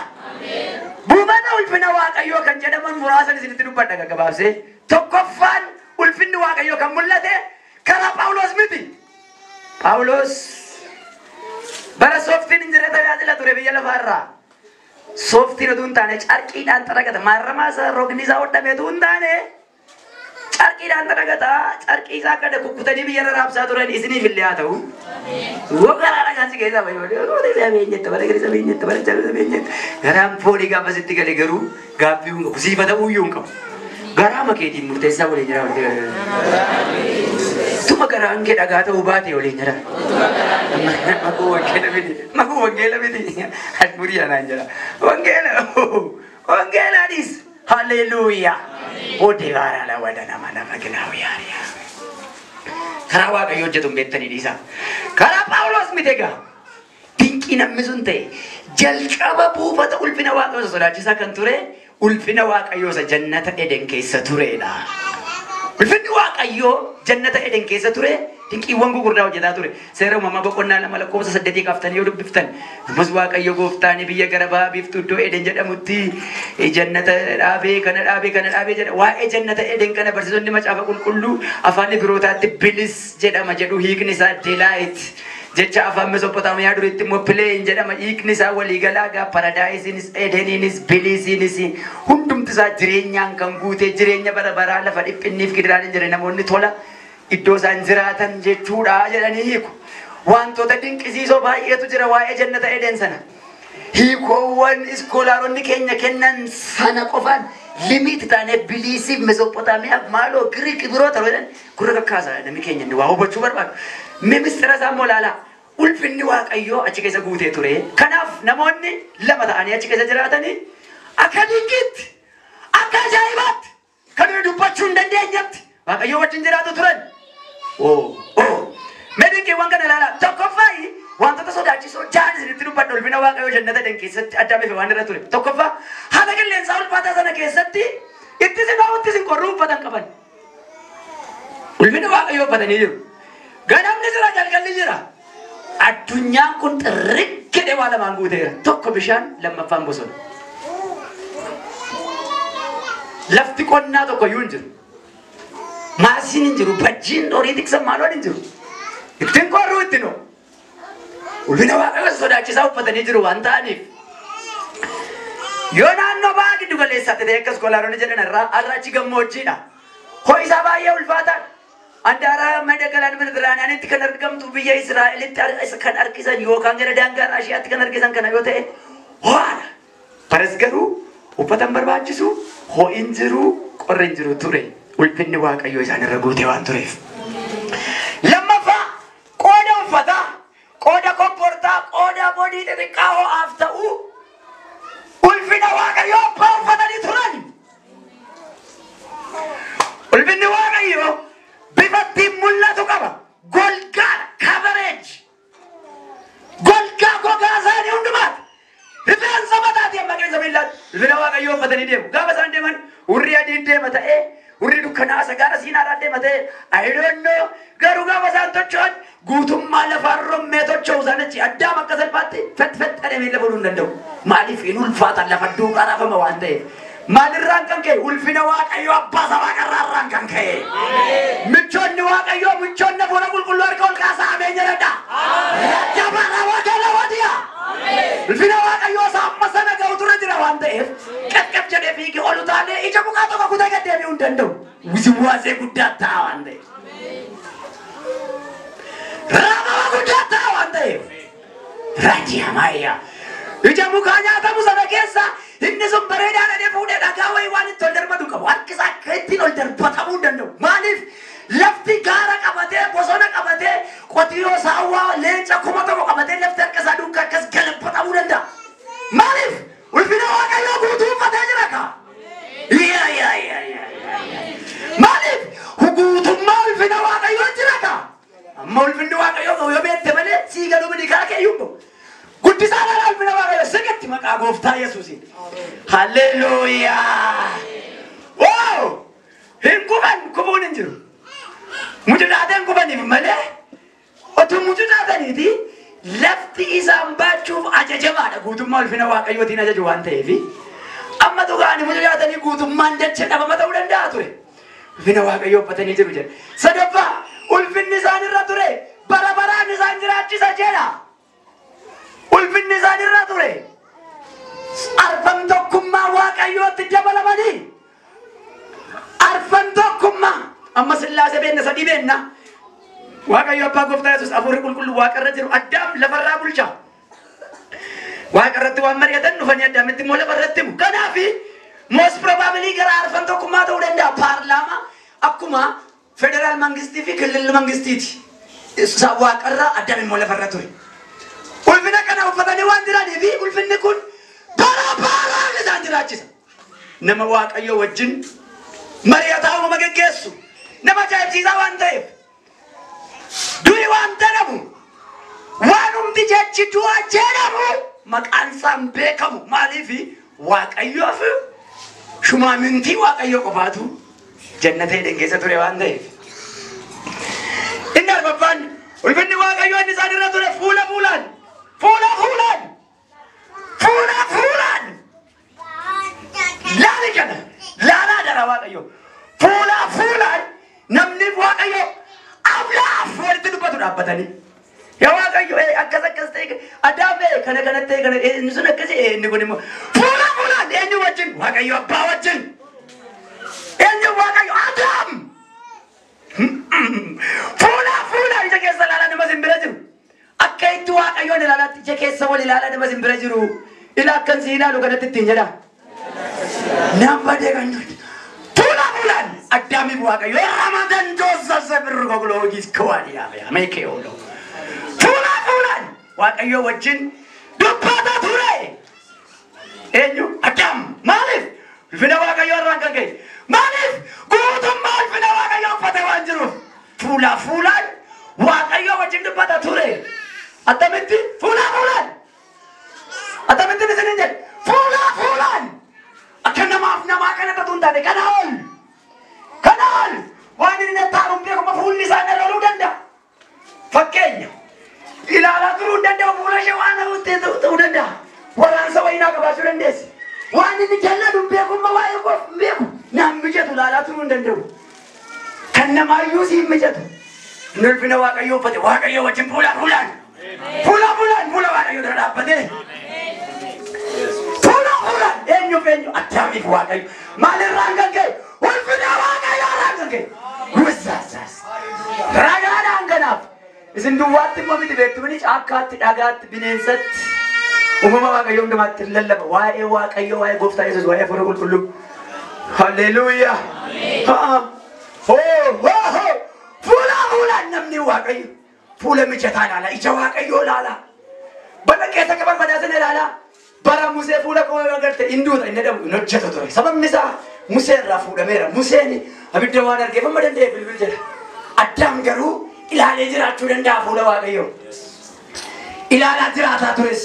Buufata ulfina Waaqayyoo kan jedhaman muraasan isinitti dubbadha gaggabaabsee. Tokkoffaan ulfinni Waaqayyoo kan mul'ate karaa Phaawulos miti. Phaawulos bara sooftiin hin jirre tajaajila ture biyya lafaarraa. Sooftiin utuu hin taane carqiidhaan xaragata. Maarramaa isaa rogni isaa hodhamee utuu hin taane carqiidhaan xaragata. Carqii isaa akka kukkutanii biyya irra raabsaa turan isiniif illee haa ta'u. Garaa dhagaan si keessaa bahe malee bara isa beenyetta bara isa beenyetta bara isa beenyetta. Garaan foolii gaafa sitti gale garuu gaabbii hin qabu siifa ta'uu iyyuu hin qabu. Garaa makeetiin murteessaa waliin jira walitti gale. Tuma garaan kee dhagaa ta'uu baate waliin jira. Makuu wangeela miti makuu wangeela miti asmurii anaan jira. Wangeela wangeelaadhis haleluuyaa. Booddee gaaraa lawwada nama lafa gilaawu yaariyaa. Karaa Waaqayyo hojjetu hin beektanii dhiisaa. Karaa Phaawulos miti egaa. Dinqii namni sun ta'e jalqaba buufata ulfina Waaqayyoo isa sodaachisaa kan ture ulfina Waaqayyoo isa jannata Eden keessa turedha. Ulfinni Waaqayyoo jannata Eden keessa ture dinqiiwwan gurguddaa hojjetaa ture. Seera uumamaa boqonnaa 2 lakkoofsa 8 kaaftanii yoo dubbiftan ammas Waaqayyo gooftaan biyya gara bahaa biiftuu iddoo Eden jedhamutti jannata dhaabee kana dhaabee kana dhaabee jedha. Waa'ee jannata Eden kana barsiisonni macaafa qulqulluu afaan Ibrootaatti bilis jedhama jedhu hiikni isaa delight. Jecha afaan Mesopotaamiyaa duriitti immoo plain jedhama. Hiikni isaa waliigalaa gaa paradaayisiinis Edeniinis bilisiinis hundumti isaa jireenyaan kan guute jireenya bara baraa lafa dhiphinniif gidiraan hin jirre namoonni tola iddoo isaan jiraatan jechuudha jedhanii hiiku. Wantoota dinqisiisoo baay'eetu jira waa'ee jannata Eden sana. Hiikoowwan iskoolaaronni keenya kennan sana qofaan limit taanee biliisiif Mesophotaamiyaaf maaloo Giriik biroota jedhan gurra kakkaasa namni keenya inni waa hubachuu barbaadu. Mee mistira isaa immoo ilaalaa. Ulfinni Waaqayyoo achi keessa guutee ture. Kanaaf namoonni lama ta'anii achi keessa jiraatanii akka dinqiitti, akka ajaa'ibaatti, kan nuyi dubbachuu hin dandeenyetti Waaqayyoo wajjin jiraatu turan. Mee dinqiiwwan kana ilaalaa. Tokkoffaa wantoota sodaachisoo jaan isinitti dubbadha ulfina Waaqayyoo jannata Eden keessatti Addaamiif Hewaan irra ture. Tokkoffaa haala qilleensaa ulfaataa sana keessatti itti isin ho'u isin qorruu uffatan qaban. Ulfina Waaqayyoo uffatanii jiru. Ganamni jira, galgalli jira. Addunyaan kun xirrig jedhee waa lamaan guuteera. Tokko bishaan, lammaffaan bosona. Lafti qonnaa tokko iyyuu hin jiru. Maasiin hin jiru, bajjiin horii tiksan maaloon hin jiru. Ittiin qorruu ittiin ho'u. Ulfina Waaqayyoo sodaachisaa uffatanii jiru waan ta'aniif. Yoo naannoo ba'a giddu galeessaatti ta'e akka iskoolaaronni jedhan irraa har'a achi gammoojjiidha. Ho'i isaa baay'ee ulfaataadha. Andaara madda galaana Meditiraaniyaanitti kan argamtu biyya Israa'elitti kan harkisan yookaan gara daangaa Raashiyaatti kan harkisan kana yoo ta'e ho'aadha. Baras garuu uffata hin barbaachisu, ho'i hin jiru, qorri hin jiru ture. Ulfinni Waaqayyoo isaan irra guutee waan tureef. Lammaffaa qooda uffataa, qooda komportaa, qooda bodii xixiqqaa ho'aaf ta'u ulfina Waaqayyoo abbaa uffatanii turan. Ulfinni Waaqayyoo bifa ittiin mul'atu qaba. Golgaadha, coverage. Golgaa gogaa isaanii hundumaati. Rifeensa mataatii amma qeensa miillaatti. Ulfina Waaqayyoo uffatanii deemu. Gaafa isaan deeman hurrii adiin deema ta'ee, hurrii dukkanaa isa gaara Siinaadhaan deema ta'ee, I don't know. Garuu gaafa isaan tocho'an guutummaa lafaan rommee tocho'u isaan achi Addaam akka salphaatti fet fet jedhee miilla fuudhuu hin danda'u. Maaliif hin ulfaatan lafa duukaa raafama waan ta'eef. Maalirraan kan ka'e ulfina Waaqayyoo abbaa isa waaqarraarraan kan ka'e. Michoonni Waaqayyoo michoonni hafuura qulqulluu harka ol kaasaa ameen jedhadha. Jabaa Waaqayyo wadiya. Ulfina Waaqayyoo isa amma sana ga'utu irra jira waan ta'eef qefqef jedhee fiigee ol utaalee ija mukaa tokko kutee gad deebi'uu hin danda'u. Wisiwaasee guddaa ta'a waan ta'eef. Raafama guddaa ta'a waan ta'eef. Raajii hamaayyaa. Ija mukaa nyaatamu sana keessa inni sun bareedaa dhadhee fuudhee dhagaa wayii waan itti ol darbatu qabu. Harki isaa akka ittiin ol darbatamuu hin danda'u. Maaliif? Lafti gaara qabatee, bosona qabatee, qotiyoo saawwaa leenca 1000 qabatee lafti harka isaa duukaa akkas galabbatamuu danda'a. Maaliif? Ulfina Waaqayyoo guutuu uffatee jira kaa. Yaa yaa yaa yaa yaa. Maaliif? Guutummaa ulfina Waaqayyoo jira kaa. Amma ulfinni Waaqayyoo ga'u yoo beekte malee sii galuu miti karaa kee iyyuu bahu. Guddisaa ilaalaa ulfina Waaqayyoo siqitti maqaa gooftaa Yesuusiin. Halleluuyaa! Wow! Hin kufan, kufuun hin jiru. Mucucaateen kufaniif malee otuu mucucaataniiti lafti isaan baachuuf ajajamaadha. Guutummaa ulfina Waaqayyootiin ajaju waan ta'eef. Amma dhugaani mucucaatanii guutummaan dachee dhabama ta'uu danda'a ture. Ulfina Waaqayyoo uffatanii jiru jedha. Sadaffaa ulfinni isaan irra ture bara baraan isaan jiraachisa jedha. Ulfinni isaan irra ture arfan tokkummaa Waaqayyootti dabalamanii arfan tokkummaa amma Sillaasee beenna sadii beenna. Waaqayyo abbaa gooftaa Yesuus hafuurri qulqulluu waaqarra jiru Addaam lafarraa bulcha. Waaqarratti waan mari'atan dhufanii Addaamitti immoo lafarratti himu. Kanaaf most probably gara arfan tokkummaa ta'uu danda'a. Paarlaamaa akkuma federaal mangistii fi kilil mangistiiti. Waaqarraa Addaam immoo lafarra ture. Ulfina kana uffatanii waan jiranii fi ulfinni kun bara baraan isaan jiraachisa. Nama Waaqayyo wajjin mari'ataa uumama geggeessu nama ajaa'ibsiisaa waan ta'eef du'i waan jedhamu waanumti jechi du'a jedhamu maqaan isaan beekamu maaliif Waaqayyoof shumaamintii Waaqayyoo qofaatu jannata Eden keessa ture waan ta'eef. Inni arfaffaan ulfinni Waaqayyoo inni isaan irra ture fuula fuulaan fuula fuulaan fuula fuulaan laali kana laalaa dara Waaqayyo fuula fuulaan namni Waaqayyo ablaaf walitti dubbatu dhaabbatanii. Yaa Waaqayyo akkas akkas ta'e Addaam kana kana ta'e kana inni sun akkasi inni kun immoo fuula fuulaan eenyu wajjin Waaqayyo abbaa wajjin eenyu Waaqayyo Addaam fuula fuulaan ija keessa ilaalaa nama simbira jiru. Akka itti Waaqayyoon ilaalaatti ija keessa wal ilaalaa nama sin bira jiru. Ila akkan si ilaalu kanatti ittiin jedha. Nama deegan fuula fuulaan Addaamiif Waaqayyo Ramadan joosa birru gogloogis kawaadhiyaa meekee oolu. Fuula fuulaan Waaqayyo wajjin dubbata ture. Eenyu? Addaam. Maaliif? Ulfina Waaqayyo irraan kan ka'e. Maaliif? Guutummaa ulfina Waaqayyo uffate waan jiruuf. Fuula fuulaan Waaqayyo wajjin dubbata ture. Attamitti? Fuula fuulaan. Attamitti isin hin jedhe? Fuula fuulaan. Akka namaaf namaa kana ta'u hin taane kana ol. Kana ol. Waan inni taa'u beekuma fuulli isaa irra loluu danda'a. Fakkeenya. Ilaalaa turuu hin danda'u fuula ishee waan ta'uu danda'a. Waraansa wayinaa qabaachuu dandeessi. Waan inni jallatu beekummaa waa'ee koof hin beeku. Naan mijatu ilaalaa turuu hin danda'u. Kan namaayyuu si hin mijatu. Inni ulfina Waaqayyoo uffate Waaqayyoo wajjin fuula fuulaan. Fuula fuulaan fuula Waaqayyoo dura dhaabbatee. Fuula fuulaan eenyuuf eenyu Addaamiif Waaqayyo. Maalirraan kan ka'e? Ulfina Waaqayyoo irraan kan ka'e. Wusaasas. Ragaadhaan kanaaf. Isin duwwaatti immoo miti beektumni caakkaatti, dhagaatti, bineensatti. Uumama Waaqayyoo hundumaatti lallaba. Waa'ee Waaqayyoo, waa'ee Gooftaa Yesuus, waa'ee Hafuura Qulqulluu. Halleluuyaa. Hoo hoo hoo. Fuula fuulaan namni Waaqayyo. Fuula mijataa ilaala. Ija Waaqayyoo ilaala. Bara keessa akka barbaadaa sana ilaala. Bara Musee fuula koo yoo agarte hin duuta inni jedhamu hin hojjetu ture. Sababni isaa Musee irraa fuudhameera. Museen abidda waan argeef amma danda'e bilbil jedha. Addaam garuu ilaalee jiraachuu danda'a fuula Waaqayyoo. Ilaalaa jiraataa tures.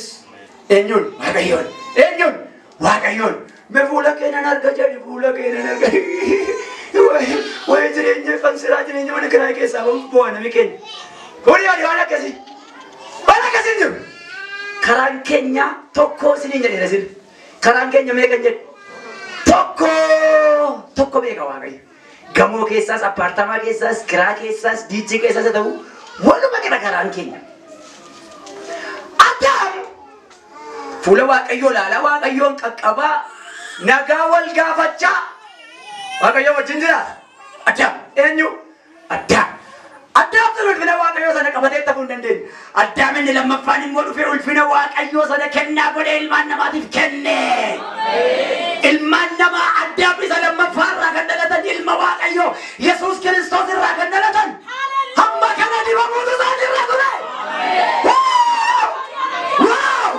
Eenyuun? Waaqayyoon. Eenyuun? Waaqayyoon. Mee fuula kee nan arga jedhi fuula kee nan arga. Waa'ee jireenya fansiraa jireenya mana kiraa keessaa bu'aa namni keenya. Kuni ani waan akkasii. Waan akkasii jiru. Karaan keenya tokko isiniin jedheera isin. Karaan keenya meeqa jedhu? Tokko tokko beeka Waaqayyo. Gamoo keessaas, appaartamaa keessaas, kiraa keessaas, diichii keessaas haa ta'u waluma qixa karaan keenya. Addaam fuula Waaqayyoo ilaalaa Waaqayyoon qaqqabaa nagaa wal gaafachaa Waaqayyo wajjin jiraata. Addaam eenyu? Addaam. Addaam sun ulfina Waaqayyoo sana qabatee ta'uu hin dandeenye. Addaam inni lammaffaan immoo dhufee ulfina Waaqayyoo sana kennaa godhee ilmaan namaatiif kenne. Ilmaan namaa Addaam isa lammaffaa irraa kan dhalatan ilma Waaqayyoo Yesuus Kiristoos irraa kan dhalatan hamma kana dibamuutu isaan irra ture. Waaw!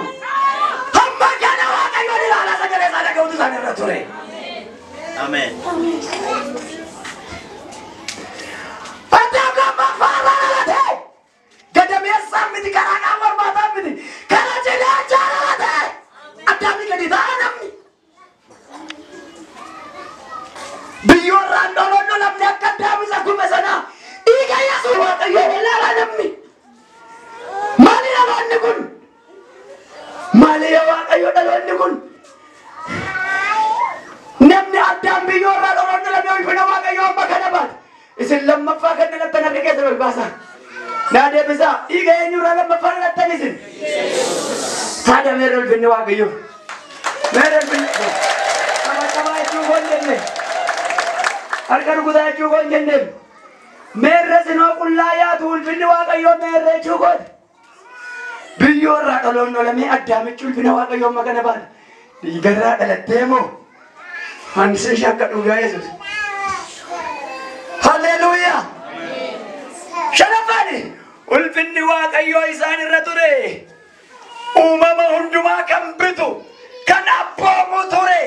Hamma kana Waaqayyoon ilaalaa sagalee isaa dhaga'uutu isaan irra ture. Ameen. Addaam lammaffaa irraa dhalate. Gadameessaan miti karaa qaama hormaataan miti karaa cinaachaa dhalate. Addaamni gadi ta'a namni. Biyyoorraan dholoon namni akka Addaam isa kume sanaa dhiiga Yesuus Waaqayyoon ilaalaa namni. Maali dhaloonni kun? Maali yaa Waaqayyo dhaloonni kun? Namni Addaam biyyoorraa dholoon namni ulfina Waaqayyoo amma kana baate. Isin lammaffaa kan dhalattan harka keessan ol baasaa. Naa deebisaa dhiiga eenyurraa lammaffaa dhalattan isin? Taadha meerra ulfinni Waaqayyoo. Meerra ulfinni. Qaba qabaa jechuu koo hin jenne. Harka rukutaa jechuu koo hin jenne. Meerra sinoo qullaa yaatu ulfinni Waaqayyoo meerra jechuu kooti. Biyyoorraa dhaloon olamee Addaamichi ulfina Waaqayyoo amma kana baate. Dhiigarraa dhalattee moo? Hansi shakka dhugaa Yesuus. Halleluuyaa. Shanaffaan ulfinni Waaqayyoo isaan irra ture. Uumama hundumaa kan bitu kan abboomu ture.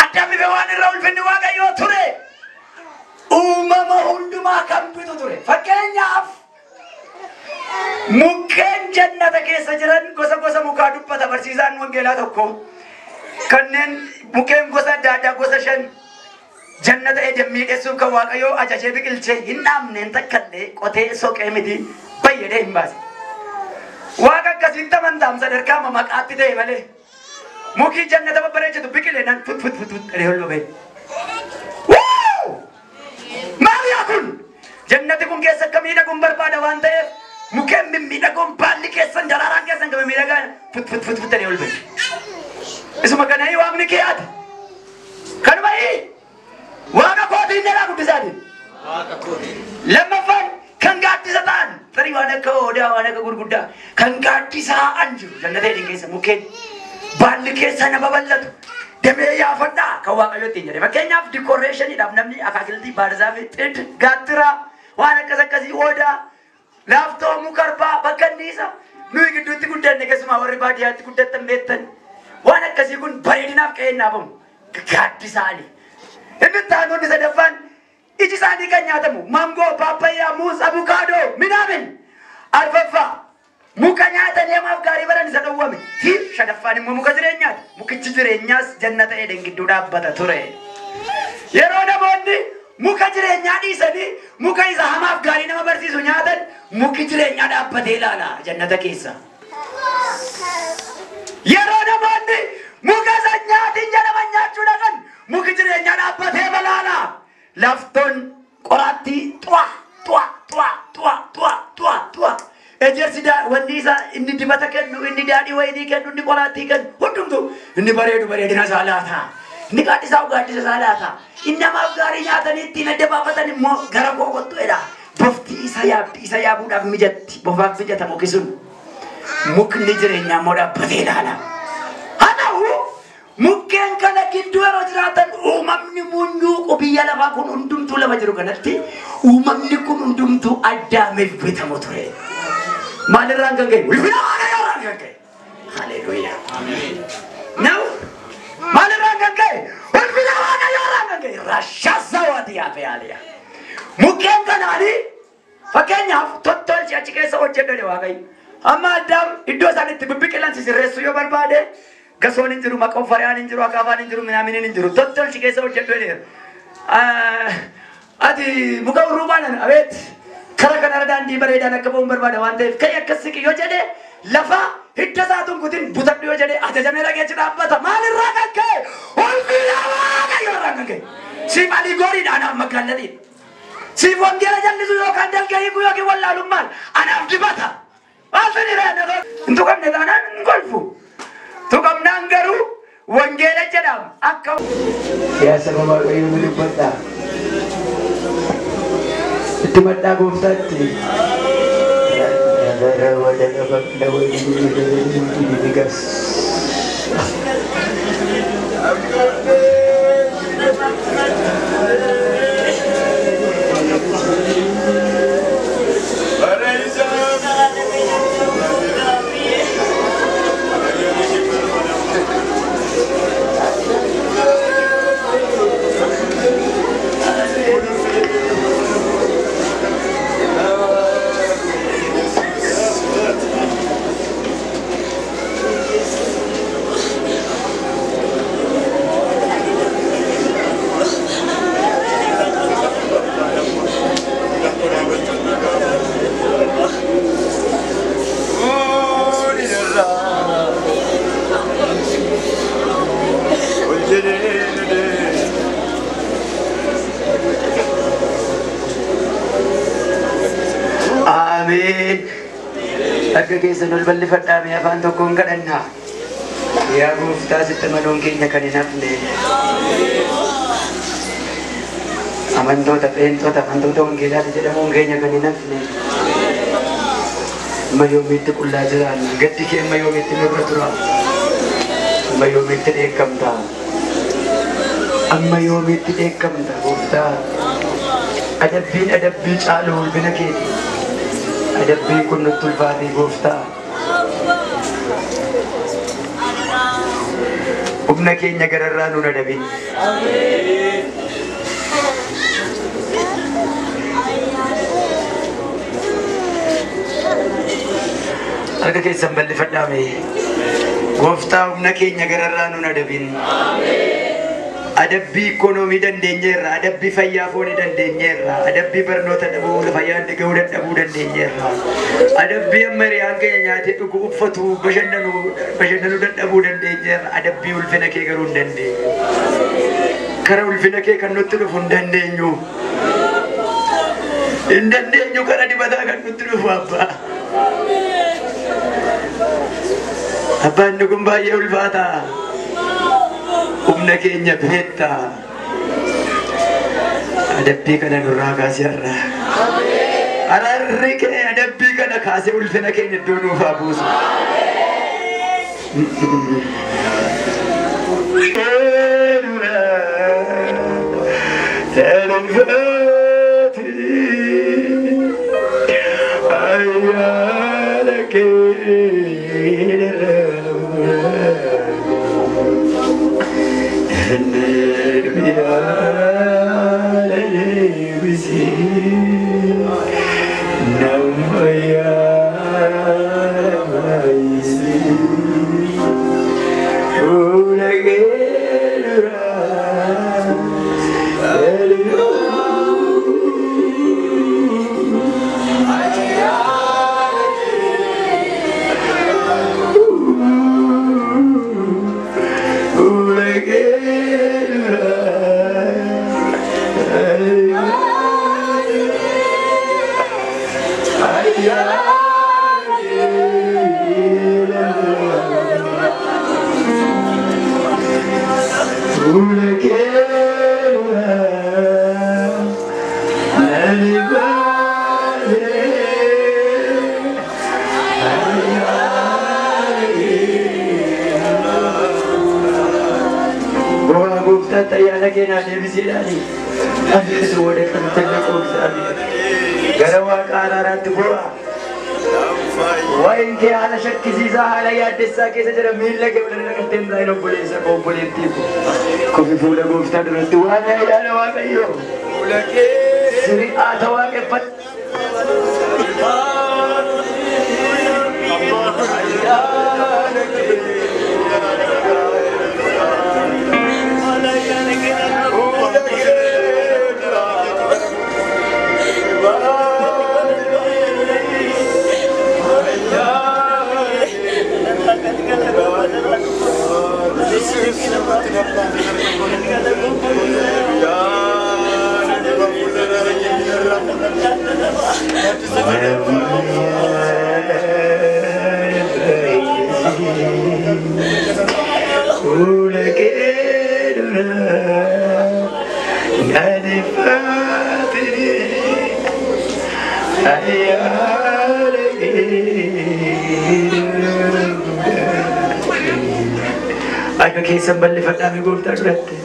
Addaam bifa waan irra ulfinni Waaqayyoo ture. Uumama hundumaa kan bitu ture. Fakkeenyaaf mukkeen jannata keessa jiran gosa gosa mukaa dubbata barsiisaan wangeelaa tokko. Kanneen mukkeen gosa adda addaa gosa 5 jannata Eden miidhessuuf kan Waaqayyoo ajajee biqilchee hin dhaabneen takkallee qotee soqee miti fayyadee hin baase. Waaqa akkasitti amantaam sadarkaa maqaatti ta'e malee mukii jannata babbareechitu biqilee nan fut fut fut fut jedhee ol ba'e. Maal yaa kun? Jannati kun keessa akka miidhaguun barbaada waan ta'eef mukkeen mimmiidhagoon baalli keessan daraaraan keessan kan mimmiidhagaan fut fut fut fut jedhee ol ba'e. Isuma kana waaqni kee ati. Kanuma Waaqa kootiin jedhaa guddisaatiin. Waaqa kootiin. Lammaffaan Kan gaaddisa ta'an tarii waan akka odaa waan akka gurguddaa kan gaaddisaa an jiru jannata Eden keessa mukkeen baalli keessa nama bal'atu damee yaafadhaa kan Waaqayyo ittiin jedhe. Fakkeenyaaf dikoreeshiniidhaaf namni akaakiltii baarzaafii xid gaattiraa waan akkas akkasii odaa laaftoo mukarbaa bakka anniisa nuyi gidduutti guddanne keessumaa warri baadiyyaatti guddattan beektan waan akkasii kun bareedinaaf qe'een dhaabamu gaaddisaani. Inni taanonni sadaffaan iji isaanii kan nyaatamu maangoo, paappaayyaa, muuz, abukaadoo, minaamin. Arfaffaa muka nyaatanii hamaaf gaarii baran isa dhowwame. Fi shanaffaan immoo muka jireenyaati. Mukichi jireenyaas jannata Eden gidduu dhaabbata ture. Yeroo namoonni muka jireenyaa dhiisanii muka isa hamaaf gaarii nama barsiisu nyaatan muki jireenyaa dhaabbatee ilaala jannata keessa. Yeroo namoonni muka isa nyaatiin jedhaman nyaachuu dhaqan muki jireenyaa dhaabbatee balaala. Laftoon qoraattii xu'a xu'a xu'a xu'a xu'a xu'a xu'a. Ejersi wanni isaa inni dibata kennu, inni daadhii wayinii kennu, inni qoraattii kennu hundumtu inni bareedu bareedina isaa laata. Inni gaaddisaa gaaddisa isaa laata. Inni namaaf gaarii nyaatanii ittiin adda baafatan immoo gara koo kottu jedha. Bofti isa yaabdi isa yaabuudhaaf mijatti. Bofaaf mijata muki sun. Mukni jireenyaa immoo dhaabbatee ilaala. Haa ta'u mukkeen kana gidduu yeroo jiraatan uumamni munyuuqu biyya lafaa kun hundumtuu lafa jiru kanatti uumamni kun hundumtuu Addaamiif bitamu ture. Maalirraan kan ka'e? Ulfina Waaqayyoorraan kan ka'e. Haleluuyaa. Now maalirraan kan ka'e? Ulfina Waaqayyoorraan kan ka'e. Rashasawaati yaafe yaaliya. Mukkeen kanaanii fakkeenyaaf tottolchi achi keessa hojjedhani Waaqayyo. Amma Addaam iddoo isaan itti bibbiqilan sisirreessuu yoo barbaade gasoon hin jiru, maqoon hin jiru, akaafaan hin jiru, minaaminiin hin jiru. Tottolchi keessa hojjedhu jedheera. Ati muka urruubaan abeet kara kanarra daandii bareedaan akka ba'uun barbaada waan ta'eef ka'e akkas siqi yoo jedhe lafa hidda isaa tunkutin butadhu yoo jedhe ajajamee dhageechi dhaabbata. Maalirraa kan ka'e? Ulfina Waaqayyoorraa kan ka'e. Siif aligooriidha anaaf magaallatidha. Siif wangeela jallisu yookaan dalga hiikuu yookiin wallaalummaan anaaf dibata. Maal fedhi ree? Hin tuqamne taanaan hin golfu. Tuqamnaan garuu wangeela jedhama akka. Yaa saba Waaqayyoo nu dubbadhaa. Itti maddaa gooftaatti. Ameen. Akka keessan ol bal'ifadhaa mee afaan tokkoon kadhannaa. Yaa gooftaa sitti amanuun keenya kan hin hafne. Amantoota pheenxota amantoota wangeelaati jedhamuun keenya kan hin hafne. Amma yoomiitti qullaa jiraanna? Gaddi kee amma yoomiitti nurra tura? Amma yoomiitti dheekkamta? Amma yoomiitti dheekkamta gooftaa? Adabbiin adabbii caalu ulfina keeti. Adabbiin kun nutti ulfaatee gooftaa. Humna keenya gararraa nun adabin. Harka keessan bal'ifadhaa mee. Gooftaa humna keenya gararraa nun adabin. Adabbii ikoonoomii dandeenyeerra, adabbii fayyaa foonii dandeenyeerra, adabbii barnoota dhabuu, fayyaan dhaga'uu dadhabuu dandeenyeerra. Adabbii amma hiriyaan keenya nyaatee dhugu, uffatu, bashannanuu dadhabuu dandeenyeerra. Adabbii ulfina kee garuu hin dandeenyu. Kara ulfina kee kan nutti dhufu hin dandeenyu. Hin dandeenyu kara dibataa kan nutti dhufu abbaa. Abbaan inni kun baay'ee ulfaataa. Humna keenya beektaa. Adabbii kana nurraa kaasee har'a. Araarri kee adabbii kana kaasee ulfina keenya iddoo nuuf haa buusu. Akka keessan balleeffadhaa fi gooftaa duratti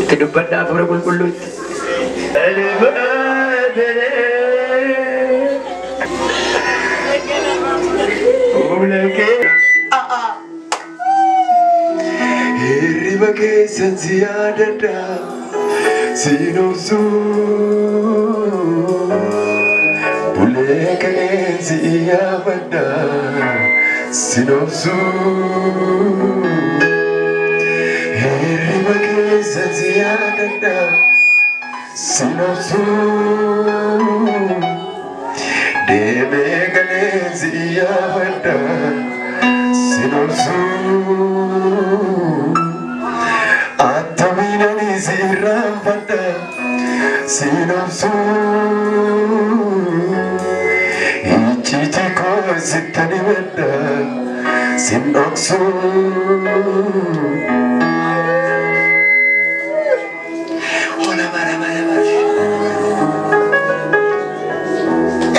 itti dubbadhaa hafuura qulqulluutti. Hirriba keessan si yaadadha siin obsu bulee ka'een si yaabadha siin obsu hirriba keessan si yaadadha siin obsu deemee galeen si yaabadha siin obsu. Sin Ichiti ko sittani medda sin dhoksu. Ola bara bara bara.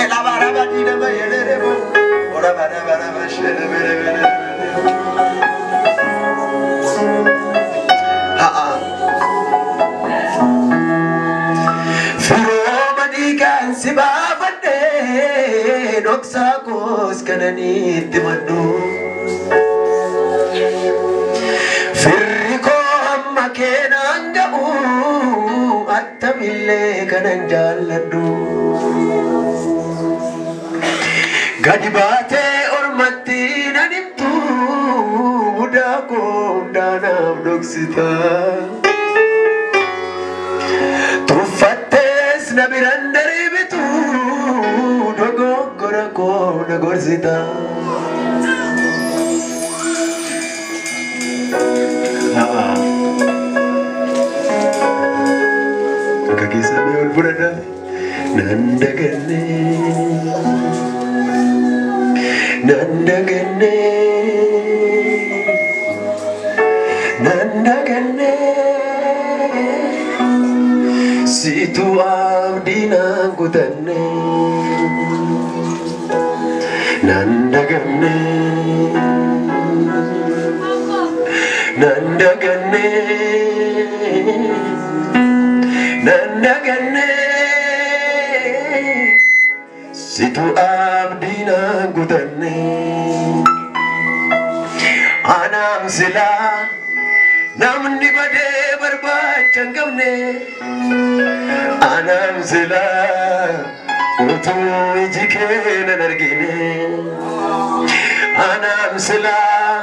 Ela bara bara dina ba yelere bo. Ola bara bara bara şere bere bere. Ha ha. Si baafadhe dhoksaa koos kananiitti maddu. Firri koo amma keenan ga'u attamillee kanan jaalladhu. Gadi baatee ormatti nan himtu mudaa koo hundaa naaf dhoksita. Tuffattees na biraan darbitu dogoggora koo na gorsita. Akka keessan mee ol fudhadhaa nan daganne nan daganne nan daganne. Situ abdatame abdii naan kutanne nan daganne nan daganne nan daganne situ abdii naan kutanne anaan silaa namni badee barbaacha hin qabne anaan silaa utuu iji kee nan argine anaan silaa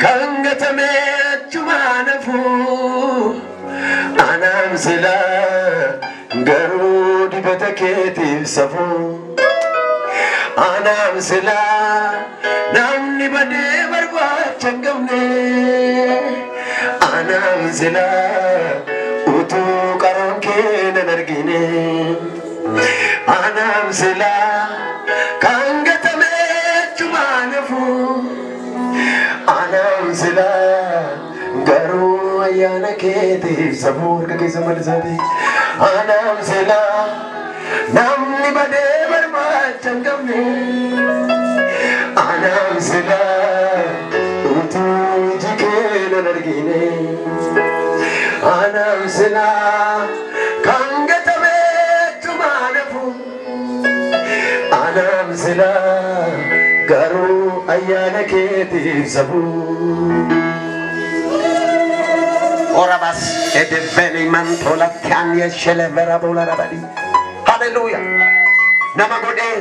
kan gatame achumaan hafu anaan silaa garuu dibata keetiif safuu anaan silaa namni badee barbaacha hin qabne anaan silaa utuu qaroon kee nan argine anaan silaa kan gatame achumaan hafu anaan silaa garuu ayyaana keetiif safuu harka keessa malisaati anaan silaa namni badee barbaacha hin qabne anaan silaa utuu iji kee nan argine anaan silaa kan gatame achumaan hafu anaan silaa garuu ayyaana keetiif safuu. Orabas edeveni mantola tanya shelevera bola rabadi. Hallelujah. Nama godhee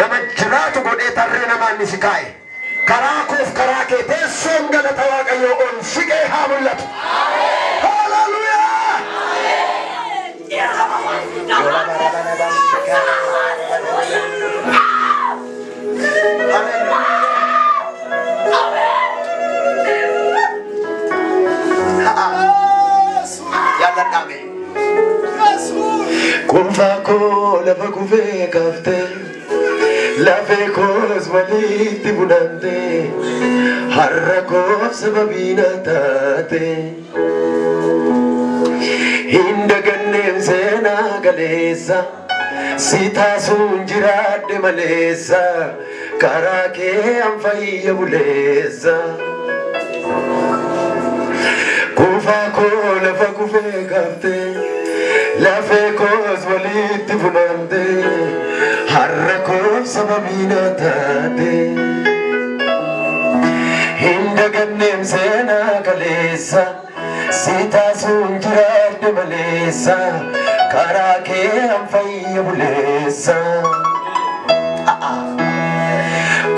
nama jiraatu godhee tarree namaa inni si kaa'e. Karaa koof karaa kee teessoon galata Waaqayyoo ol siqee haa mul'atu. Hallelujah. Jaalladhaame. Kunfaa koo lafa kufee kaaftee lafee koos walitti bunaantee har'a koof sababii na taate hin daganneen seenaa galeessa si taasuun jiraadhe maleessa karaa kee an fayya buleessa. Kunfaa koo lafa kufee kaaftee lafee koos walitti funaantee har'a koof sababii na taate hin daganneen seenaa kaleessa si taasuun jiraadhe maleessa karaa kee an fayya buleessa.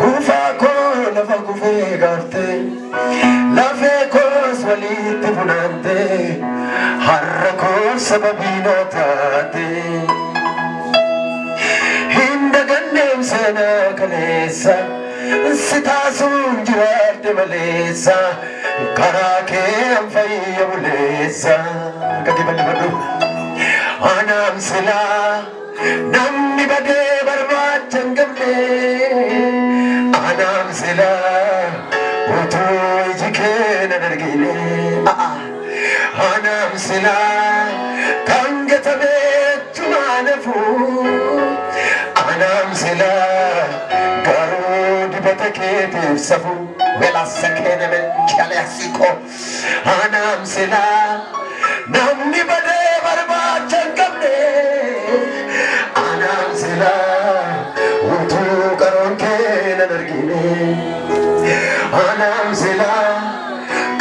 Kufaa koo lafa kufee kaaftee lafee koos walitti funaantee har'a koof sababii na taate hin daganneen seenaa kaleessa si taasuun jiraadhe maleessa karaa kee an fayya buleessa. Harka kee bal'ifadhu. Anaan silaa namni badee barbaacha hin qabne anaan silaa utuu iji kee nan argine anaan silaa kan gatame achumaan hafu anaan silaa garuu dibata keetiif safuu Welasakeeneme chaleasiko. anaan silaa namni badee barbaacha hin qabne anaan silaa utuu qaroon kee nan argine anaan silaa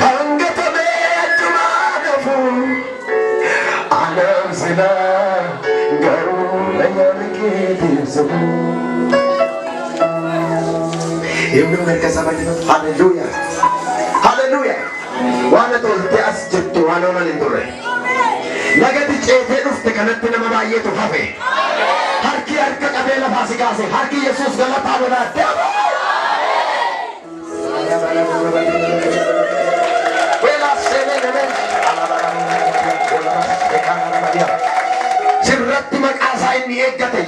kan gatame achumaan hafu anaan silaa garuu ayyaana keetiif safuu. Yemmuu harka isaa bal'ifatu. Hallelujah. Hallelujah. Waan ati oltee as jirtu waan oolan hin turre. Lagati ceetee dhufte kanatti nama baay'eetu hafe. Harki harka qabee lafaa si kaase. Harki Yesuus galataa lolaa deema. Sirratti maqaa isaa inni eeggate